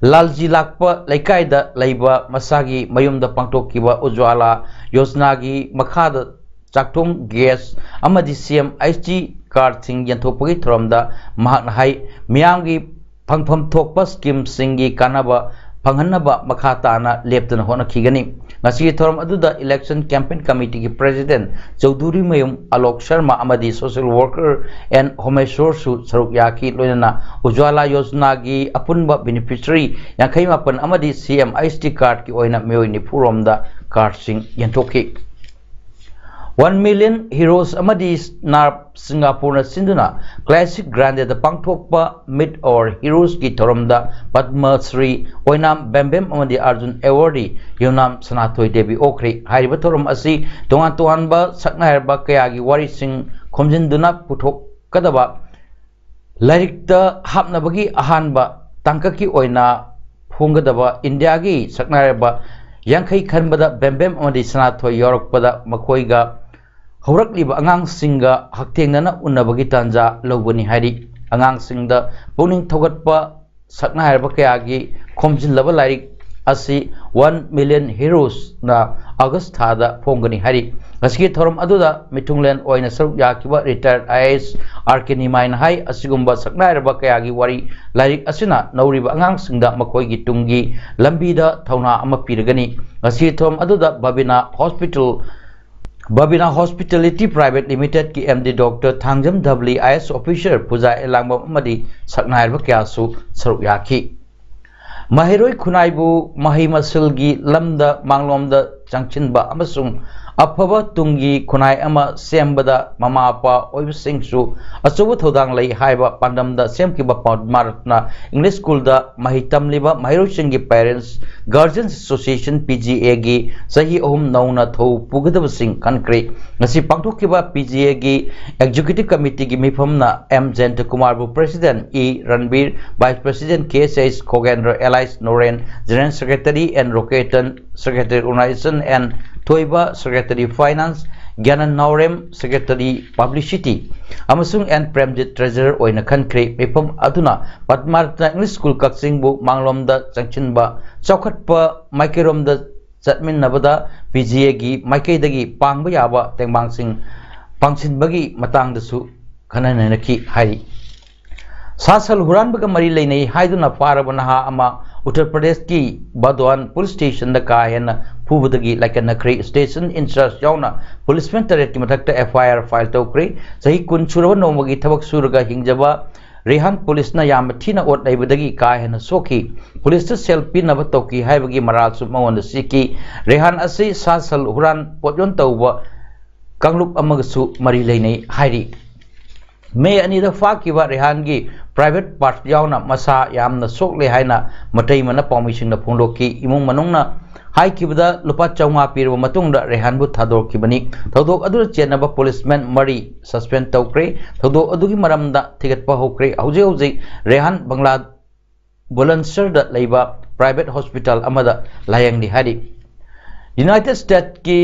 ꯂꯥꯜꯖꯤ ꯂꯥꯛꯄ ꯂꯩꯀꯥꯏꯗ ꯂꯩꯕ ꯃꯁꯥꯒꯤ ꯃꯌꯨꯝꯗ ꯄꯥꯡꯊꯣꯛꯈꯤꯕ ꯎꯖ꯭ꯋꯥꯂꯥ ꯌꯣꯖꯅꯥꯒꯤ ꯃꯈꯥꯗ ꯆꯥꯛꯊꯣꯡ, gas ꯑꯃꯗꯤ C M H T card ꯁꯤꯡ ꯌꯦꯟꯊꯣꯛꯄꯒꯤ ꯊꯧꯔꯝꯗ ꯃꯍꯥꯛꯅ ꯍꯥꯏ, ꯃꯤꯌꯥꯝꯒꯤ ꯐꯪꯐꯝ ꯊꯣꯛꯄ scheme ꯁꯤꯡꯒꯤ ꯀꯥꯟꯅꯕ ꯐꯪꯍꯟꯅꯕ ꯃꯈꯥ ꯇꯥꯅ ꯂꯦꯞꯇꯅ ꯍꯣꯠꯅꯈꯤꯒꯅꯤ꯫ ꯉꯁꯤꯒꯤ ꯊꯧꯔꯝ ꯑꯗꯨꯗ election campaign committee ꯒꯤ president ꯆꯧꯙꯨꯔꯤꯃꯌꯨꯝ ꯑꯂꯣꯛ ꯁꯔꯃ ꯑꯃꯗꯤ social worker N ꯍꯣꯃꯦꯁꯣꯔꯁꯨ ꯁꯔꯨꯛ ꯌꯥꯈꯤ꯫ ꯂꯣꯏꯅꯅ ꯎꯖ꯭ꯋꯥꯂꯥ ꯌꯣꯖꯅꯥꯒꯤ ꯑꯄꯨꯟꯕ beneficiary ꯌꯥꯡꯈꯩ ꯃꯥꯄꯟ ꯑꯃꯗꯤ C M H T card ꯀꯤ ꯑꯣꯏꯅ ꯃꯤꯑꯣꯏ ꯅꯤꯐꯨ ꯔꯣꯝꯗ card ꯁꯤꯡ ꯌꯦꯟꯊꯣꯛꯈꯤ꯫ One Million Heroes ꯑꯃꯗꯤ ꯅꯥꯔꯞ ꯁꯤꯡꯒꯥꯄꯨꯔꯅ ꯁꯤꯟꯗꯨꯅ Classic Grande ꯗ ꯄꯥꯡꯊꯣꯛꯄ Meet Our Heroes ꯀꯤ ꯊꯧꯔꯝꯗ ꯄꯗꯃ ꯁ꯭ꯔꯤ ꯑꯣꯏꯅꯥꯝ ꯕꯦꯝꯕꯦꯝ ꯑꯃꯗꯤ ꯑꯔꯖꯨꯟ awardee ꯌꯨꯝꯅꯥꯝ ꯁꯅꯥꯊꯣꯏ ꯗꯦꯕꯤ ꯑꯣꯛꯈ꯭ꯔꯦ꯫ ꯍꯥꯏꯔꯤꯕ ꯊꯧꯔꯝ ꯑꯁꯤ ꯇꯣꯉꯥꯟ ꯇꯣꯉꯥꯟꯕ ꯁꯛꯅꯥꯏꯔꯕ ꯀꯌꯥꯒꯤ ꯋꯥꯔꯤꯁꯤꯡ ꯈꯣꯝꯖꯤꯟꯗꯨꯅ ꯄꯨꯊꯣꯛꯀꯗꯕ, ꯂꯥꯏꯔꯤꯛꯇ ꯍꯥꯞꯅꯕꯒꯤ ꯑꯍꯥꯟꯕ ꯇꯥꯡꯀꯛꯀꯤ ꯑꯣꯏꯅ ꯐꯣꯡꯒꯗꯕ ꯏꯟꯗꯤꯌꯥꯒꯤ ꯁꯛꯅꯥꯏꯔꯕ ꯌꯥꯡꯈꯩ ꯈꯟꯕꯗ ꯕꯦꯝꯕꯦꯝ ꯑꯃꯗꯤ ꯁꯅꯥꯊꯣꯏ ꯌꯥꯎꯔꯛꯄꯗ ꯃꯈꯣꯏꯒ ꯍꯧꯔꯛꯂꯤꯕ ꯑꯉꯥꯡꯁꯤꯡꯒ ꯍꯛꯊꯦꯡꯅꯅ ꯎꯅꯕꯒꯤ ꯇꯥꯟꯖꯥ ꯂꯧꯕꯅꯤ ꯍꯥꯏꯔꯤ꯫ ꯑꯉꯥꯡꯁꯤꯡꯗ ꯄꯨꯛꯅꯤꯡ ꯊꯧꯒꯠꯄ ꯁꯛꯅꯥꯏꯔꯕ ꯀꯌꯥꯒꯤ ꯈꯣꯝꯖꯤꯜꯂꯕ ꯂꯥꯏꯔꯤꯛ ꯑꯁꯤ One Million Heroes ꯅ August ꯊꯥꯗ ꯐꯣꯡꯒꯅꯤ ꯍꯥꯏꯔꯤ꯫ ꯉꯁꯤꯒꯤ ꯊꯧꯔꯝ ꯑꯗꯨꯗ ꯃꯤꯊꯨꯡꯂꯦꯟ ꯑꯣꯏꯅ ꯁꯔꯨꯛ ꯌꯥꯈꯤꯕ retired I A S R K ꯅꯤꯃꯥꯏꯅ ꯍꯥꯏ, ꯑꯁꯤꯒꯨꯝꯕ ꯁꯛꯅꯥꯏꯔꯕ ꯀꯌꯥꯒꯤ ꯋꯥꯔꯤ ꯂꯥꯏꯔꯤꯛ ꯑꯁꯤꯅ ꯅꯧꯔꯤꯕ ꯑꯉꯥꯡꯁꯤꯡꯗ ꯃꯈꯣꯏꯒꯤ ꯇꯨꯡꯒꯤ ꯂꯝꯕꯤꯗ ꯊꯧꯅꯥ ꯑꯃ ꯄꯤꯔꯒꯅꯤ꯫ ꯉꯁꯤꯒꯤ ꯊꯧꯔꯝ ꯑꯗꯨꯗ Babina hospital Babina hospitality private ꯂꯤꯃꯤꯇꯦꯗꯀꯤ M D doctor Thangjam Dhabali, I S officer Puja Elangbam ꯑꯃꯗꯤ ꯁꯛꯅꯥꯏꯔꯕ ꯀꯌꯥꯁꯨ ꯁꯔꯨꯛ ꯌꯥꯈꯤ꯫ ꯃꯍꯩꯔꯣꯏ ꯈꯨꯟꯅꯥꯏꯕꯨ ꯃꯍꯩ ꯃꯁꯤꯡꯒꯤ ꯂꯝꯗ ꯃꯥꯡꯂꯣꯝꯗ ꯆꯪꯁꯤꯟꯕ ꯑꯃꯁꯨꯡ ꯑꯐꯕ ꯇꯨꯡꯒꯤ ꯈꯨꯟꯅꯥꯏ ꯑꯃ ꯁꯦꯝꯕꯗ ꯃꯃꯥ ꯃꯄꯥ ꯑꯣꯏꯕꯁꯤꯡꯁꯨ ꯑꯆꯧꯕ ꯊꯧꯗꯥꯡ ꯂꯩ ꯍꯥꯏꯕ ꯄꯥꯟꯗꯝꯗ ꯁꯦꯝꯈꯤꯕ ꯄꯗꯃꯥꯔꯠꯅ ꯏꯪꯂꯤꯁ ꯁ꯭ꯀꯨꯜꯗ ꯃꯍꯩ ꯇꯝꯂꯤꯕ ꯃꯍꯩꯔꯣꯏꯁꯤꯡꯒꯤ parents guardian association, P G ꯑꯦꯒꯤ ꯆꯍꯤ ꯑꯍꯨꯝ ꯅꯧꯅ ꯊꯧ ꯄꯨꯒꯗꯕꯁꯤꯡ ꯈꯟꯈ꯭ꯔꯦ꯫ ꯉꯁꯤ ꯄꯥꯡꯊꯣꯛꯈꯤꯕ ꯄꯤ ꯖꯤ ꯑꯦꯒꯤ ꯑꯦꯛꯖꯤꯀ꯭ꯌꯨꯇꯤꯚ ꯀꯃꯤꯇꯤꯒꯤ ꯃꯤꯐꯝꯅ ꯑꯦꯝ ꯖꯌꯟꯇ ꯀꯨꯃꯥꯔꯕꯨ president, E Ranbir vice president, K S H Khogendra, ꯑꯦꯂꯥꯏꯁ Noren general secretary, N Roketan secretary organisation, N Thoiba secretary finance, Gyanan Naorem secretary publicity ꯑꯃꯁꯨꯡ ꯑꯦꯟ ꯄ꯭ꯔꯦꯝꯖꯤꯠ ꯇ꯭ꯔꯦꯖꯔꯔ ꯑꯣꯏꯅ ꯈꯟꯈ꯭ꯔꯦ꯫ ꯃꯤꯐꯝ ꯑꯗꯨꯅ ꯄꯗꯃꯥꯔꯠꯅ ꯏꯪꯂꯤꯁ ꯁ꯭ꯀꯨꯜ ꯀꯛꯆꯤꯡꯕꯨ ꯃꯥꯡꯂꯣꯝꯗ ꯆꯪꯁꯤꯟꯕ, ꯆꯥꯎꯈꯠꯄ ꯃꯥꯏꯀꯩꯔꯣꯝꯗ ꯆꯠꯃꯤꯟꯅꯕꯗ ꯄꯤ ꯖꯤ ꯑꯦꯒꯤ ꯃꯥꯏꯀꯩꯗꯒꯤ ꯄꯥꯡꯕ ꯌꯥꯕ ꯇꯦꯡꯕꯥꯡꯁꯤꯡ ꯄꯥꯡꯁꯤꯟꯕꯒꯤ ꯃꯇꯥꯡꯗꯁꯨ ꯈꯟꯅ ꯅꯩꯅꯈꯤ ꯍꯥꯏꯔꯤ꯫ ꯁꯥ ꯁꯟ ꯍꯨꯔꯥꯟꯕꯒ ꯃꯔꯤ ꯂꯩꯅꯩ ꯍꯥꯏꯗꯨꯅ ꯐꯥꯔꯕ ꯅꯍꯥ ꯑꯃ ꯎꯠꯇꯔ ꯄ꯭ꯔꯗꯦꯁꯀꯤ ꯕꯗꯋꯥꯟ ꯄꯨꯂꯤꯁ ꯁ꯭ꯇꯦꯁꯟꯗ ꯀꯥ ꯍꯦꯟꯅ ꯐꯨꯕꯗꯒꯤ ꯂꯥꯏꯀꯠꯅꯈ꯭ꯔꯦ꯫ ꯁ꯭ꯇꯦꯁꯟ ꯏꯟꯆꯥꯔꯖ ꯌꯥꯎꯅ ꯄꯨꯂꯤꯁꯃꯦꯟ ꯇꯔꯦꯠꯀꯤ ꯃꯊꯛꯇ ꯑꯦꯐ ꯑꯥꯏ ꯑꯥꯔ ꯐꯥꯏꯜ ꯇꯧꯈ꯭ꯔꯦ꯫ ꯆꯍꯤ ꯀꯨꯟ ꯁꯨꯔꯕ ꯅꯣꯡꯃꯒꯤ ꯊꯕꯛ ꯁꯨꯔꯒ ꯍꯤꯡꯖꯕ ꯔꯦꯍꯥꯟ ꯄꯨꯂꯤꯁꯅ ꯌꯥꯝꯅ ꯊꯤꯅ ꯑꯣꯠ ꯅꯩꯕꯗꯒꯤ ꯀꯥ ꯍꯦꯟꯅ ꯁꯣꯛꯈꯤ꯫ ꯄꯨꯂꯤꯁꯇ ꯁꯦꯜ ꯄꯤꯅꯕ ꯇꯧꯈꯤ ꯍꯥꯏꯕꯒꯤ ꯃꯔꯥꯜꯁꯨ ꯃꯉꯣꯟꯗ ꯁꯤꯈꯤ꯫ ꯔꯦꯍꯥꯟ ꯑꯁꯤ ꯁꯥ ꯁꯟ ꯍꯨꯔꯥꯟ ꯄꯣꯠꯌꯣꯟ ꯇꯧꯕ ꯀꯥꯡꯂꯨꯞ ꯑꯃꯒꯁꯨ ꯃꯔꯤ ꯂꯩꯅꯩ ꯍꯥꯏꯔꯤ꯫ ꯃꯦ ꯑꯅꯤꯗ ꯐꯥꯈꯤꯕ ꯔꯦꯍꯥꯟꯒꯤ ꯄ꯭ꯔꯥꯏꯚꯦꯠ ꯄꯥꯔꯠ ꯌꯥꯎꯅ ꯃꯁꯥ ꯌꯥꯝꯅ ꯁꯣꯛꯂꯦ ꯍꯥꯏꯅ ꯃꯇꯩꯃꯅ ꯄꯥꯎꯃꯤꯁꯤꯡꯗ ꯐꯣꯡꯗꯣꯛꯈꯤ꯫ ꯏꯃꯨꯡ ꯃꯅꯨꯡꯅ ꯍꯥꯏꯈꯤꯕꯗ ꯂꯨꯄꯥ ꯆꯥꯝꯃꯉꯥ ꯄꯤꯔꯕ ꯃꯇꯨꯡꯗ ꯔꯦꯍꯥꯟꯕꯨ ꯊꯥꯗꯣꯔꯛꯈꯤꯕꯅꯤ꯫ ꯊꯧꯗꯣꯛ ꯑꯗꯨꯗ ꯆꯦꯟꯅꯕ ꯄꯨꯂꯤꯁꯃꯦꯟ ꯃꯔꯤ ꯁꯁꯄꯦꯟ ꯇꯧꯈ꯭ꯔꯦ꯫ ꯊꯧꯗꯣꯛ ꯑꯗꯨꯒꯤ ꯃꯔꯝꯗ ꯊꯤꯒꯠꯄ ꯍꯧꯈ꯭ꯔꯦ꯫ ꯍꯧꯖꯤꯛ ꯍꯧꯖꯤꯛ ꯔꯦꯍꯥꯟ ꯕꯪꯒ꯭ꯂꯥ ꯕꯨꯂꯟꯁꯔꯗ ꯂꯩꯕ ꯄ꯭ꯔꯥꯏꯚꯦꯠ ꯍꯣꯁꯄꯤꯇꯥꯜ ꯑꯃꯗ ꯂꯥꯌꯦꯡꯂꯤ ꯍꯥꯏꯔꯤ꯫ ꯌꯨꯅꯥꯏꯇꯦꯗ ꯁ꯭ꯇꯦꯠꯀꯤ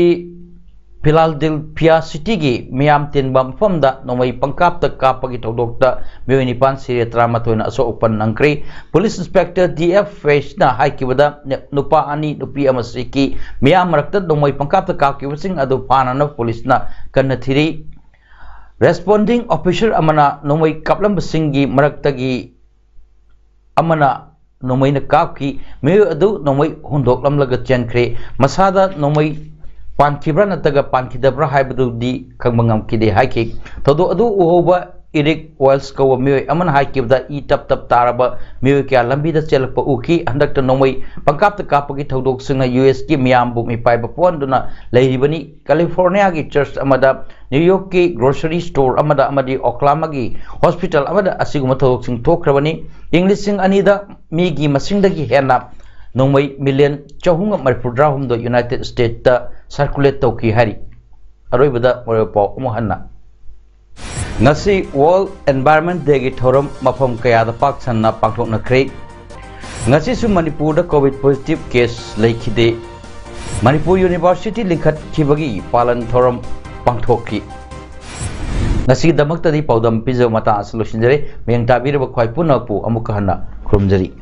ꯐꯤꯂꯥꯗꯦꯜꯐꯤꯌꯥ ꯁꯤꯇꯤꯒꯤ ꯃꯤꯌꯥꯝ ꯇꯤꯟꯕ ꯃꯐꯝꯗ ꯅꯣꯡꯃꯩ ꯄꯪꯀꯥꯞꯇ ꯀꯥꯞꯄꯒꯤ ꯊꯧꯗꯣꯛꯇ ꯃꯤꯑꯣꯏ ꯅꯤꯄꯥꯟ ꯁꯤꯔꯦ, ꯇꯔꯥꯃꯥꯊꯣꯏꯅ ꯑꯁꯣꯛ ꯑꯄꯟ ꯅꯪꯈ꯭ꯔꯦ꯫ ꯄꯨꯂꯤꯁ ꯏꯟꯁꯄꯦꯛꯇꯔ ꯗꯤ ꯑꯦꯐ ꯐꯦꯁꯅ ꯍꯥꯏꯈꯤꯕꯗ, ꯅꯨꯄꯥ ꯑꯅꯤ, ꯅꯨꯄꯤ ꯑꯃ ꯁꯤꯈꯤ꯫ ꯃꯤꯌꯥꯝ ꯃꯔꯛꯇ ꯅꯣꯡꯃꯩ ꯄꯪꯀꯥꯞꯇ ꯀꯥꯞꯈꯤꯕꯁꯤꯡ ꯑꯗꯨ ꯐꯥꯅꯅꯕ ꯄꯨꯂꯤꯁꯅ ꯀꯟꯅ ꯊꯤꯔꯤ꯫ ꯔꯦꯁꯄꯣꯟꯗꯤꯡ ꯑꯣꯐꯤꯁꯔ ꯑꯃꯅ ꯅꯣꯡꯃꯩ ꯀꯥꯞꯂꯝꯕꯁꯤꯡꯒꯤ ꯃꯔꯛꯇꯒꯤ ꯑꯃꯅ ꯅꯣꯡꯃꯩꯅ ꯀꯥꯞꯈꯤ꯫ ꯃꯤꯑꯣꯏ ꯑꯗꯨ ꯅꯣꯡꯃꯩ ꯍꯨꯟꯗꯣꯛꯂꯝꯂꯒ ꯆꯦꯟꯈ꯭ꯔꯦ꯫ ꯃꯁꯥꯗ ꯅꯣꯡꯃꯩ ꯄꯥꯟꯈꯤꯕ꯭ꯔꯥ ꯅꯠꯇ꯭ꯔꯒ ꯄꯥꯟꯈꯤꯗꯕ꯭ꯔꯥ ꯍꯥꯏꯕꯗꯨꯗꯤ ꯈꯪꯕ ꯉꯝꯈꯤꯗꯦ ꯍꯥꯏꯈꯤ꯫ ꯊꯧꯗꯣꯛ ꯑꯗꯨ ꯎꯍꯧꯕ ꯏꯔꯤꯛ ꯋꯦꯜꯁ ꯀꯧꯕ ꯃꯤꯑꯣꯏ ꯑꯃꯅ ꯍꯥꯏꯈꯤꯕꯗ, ꯏ ꯇꯞ ꯇꯞ ꯇꯥꯔꯕ ꯃꯤꯑꯣꯏ ꯀꯌꯥ ꯂꯝꯕꯤꯗ ꯆꯦꯜꯂꯛꯄ ꯎꯈꯤ꯫ ꯍꯟꯗꯛꯇ ꯅꯣꯡꯃꯩ ꯄꯪꯀꯥꯞꯇ ꯀꯥꯞꯄꯒꯤ ꯊꯧꯗꯣꯛꯁꯤꯡꯅ ꯌꯨ ꯑꯦꯁꯀꯤ ꯃꯤꯌꯥꯝꯕꯨ ꯃꯤꯄꯥꯏꯕ ꯄꯣꯛꯍꯟꯗꯨꯅ ꯂꯩꯔꯤꯕꯅꯤ꯫ ꯀꯦꯂꯤꯐꯣꯔꯅꯤꯌꯥꯒꯤ ꯆꯔꯆ ꯑꯃꯗ, ꯅ꯭ꯌꯨ ꯌꯣꯔꯛꯀꯤ ꯒ꯭ꯔꯣꯁꯔꯤ ꯁ꯭ꯇꯣꯔ ꯑꯃꯗ ꯑꯃꯗꯤ ꯑꯣꯀ꯭ꯂꯥꯍꯣꯃꯥꯒꯤ ꯍꯣꯁꯄꯤꯇꯥꯜ ꯑꯃꯗ ꯑꯁꯤꯒꯨꯝꯕ ꯊꯧꯗꯣꯛꯁꯤꯡ ꯊꯣꯛꯈ꯭ꯔꯕꯅꯤ꯫ ꯏꯪ ꯂꯤꯁꯤꯡ ꯑꯅꯤꯗ ꯃꯤꯒꯤ ꯃꯁꯤꯡꯗꯒꯤ ꯍꯦꯟꯅ ꯅꯣꯡꯃꯩ ꯃꯤꯂꯤꯌꯟ ꯆꯍꯨꯝꯒ ꯃꯔꯤꯐꯨꯇꯔꯥꯍꯨꯝꯗꯣꯏ ꯌꯨꯅꯥꯏꯇꯦꯗ ꯁ꯭ꯇꯦꯠꯇ ꯁꯔꯀꯨꯂꯦꯠ ꯇꯧꯈꯤ ꯍꯥꯏꯔꯤ꯫ ꯑꯔꯣꯏꯕꯗ ꯃꯔꯨꯑꯣꯏꯕ ꯄꯥꯎ ꯑꯃꯨꯛ ꯍꯟꯅ꯫ ꯉꯁꯤ ꯋꯥꯔꯜꯗ ꯑꯦꯟꯚꯥꯏꯔꯟꯃꯦꯟꯠ ꯗꯦꯒꯤ ꯊꯧꯔꯝ ꯃꯐꯝ ꯀꯌꯥꯗ ꯄꯥꯛ ꯁꯟꯅ ꯄꯥꯡꯊꯣꯛꯅꯈ꯭ꯔꯦ꯫ ꯉꯁꯤꯁꯨ ꯃꯅꯤꯄꯨꯔꯗ ꯀꯣꯚꯤꯗ ꯄꯣꯖꯤꯇꯤꯚ ꯀꯦꯁ ꯂꯩꯈꯤꯗꯦ꯫ ꯃꯅꯤꯄꯨꯔ ꯌꯨꯅꯤꯚꯔꯁꯤꯇꯤ ꯂꯤꯡꯈꯠꯈꯤꯕꯒꯤ ꯄꯥꯂꯟ ꯊꯧꯔꯝ ꯄꯥꯡꯊꯣꯛꯈꯤ꯫ ꯉꯁꯤꯒꯤꯗꯃꯛꯇꯗꯤ ꯄꯥꯎꯗꯝ ꯄꯤꯖꯕ ꯃꯇꯥꯡ ꯑꯁꯤ ꯂꯣꯏꯁꯤꯟꯖꯔꯦ꯫ ꯃꯤꯠꯌꯦꯡ ꯇꯥꯕꯤꯔꯕ ꯈ꯭ꯋꯥꯏ ꯄꯨꯝꯅꯃꯛꯄꯨ ꯑꯃꯨꯛꯀ ꯍꯟꯅ ꯈꯨꯔꯨꯝꯖꯔꯤ꯫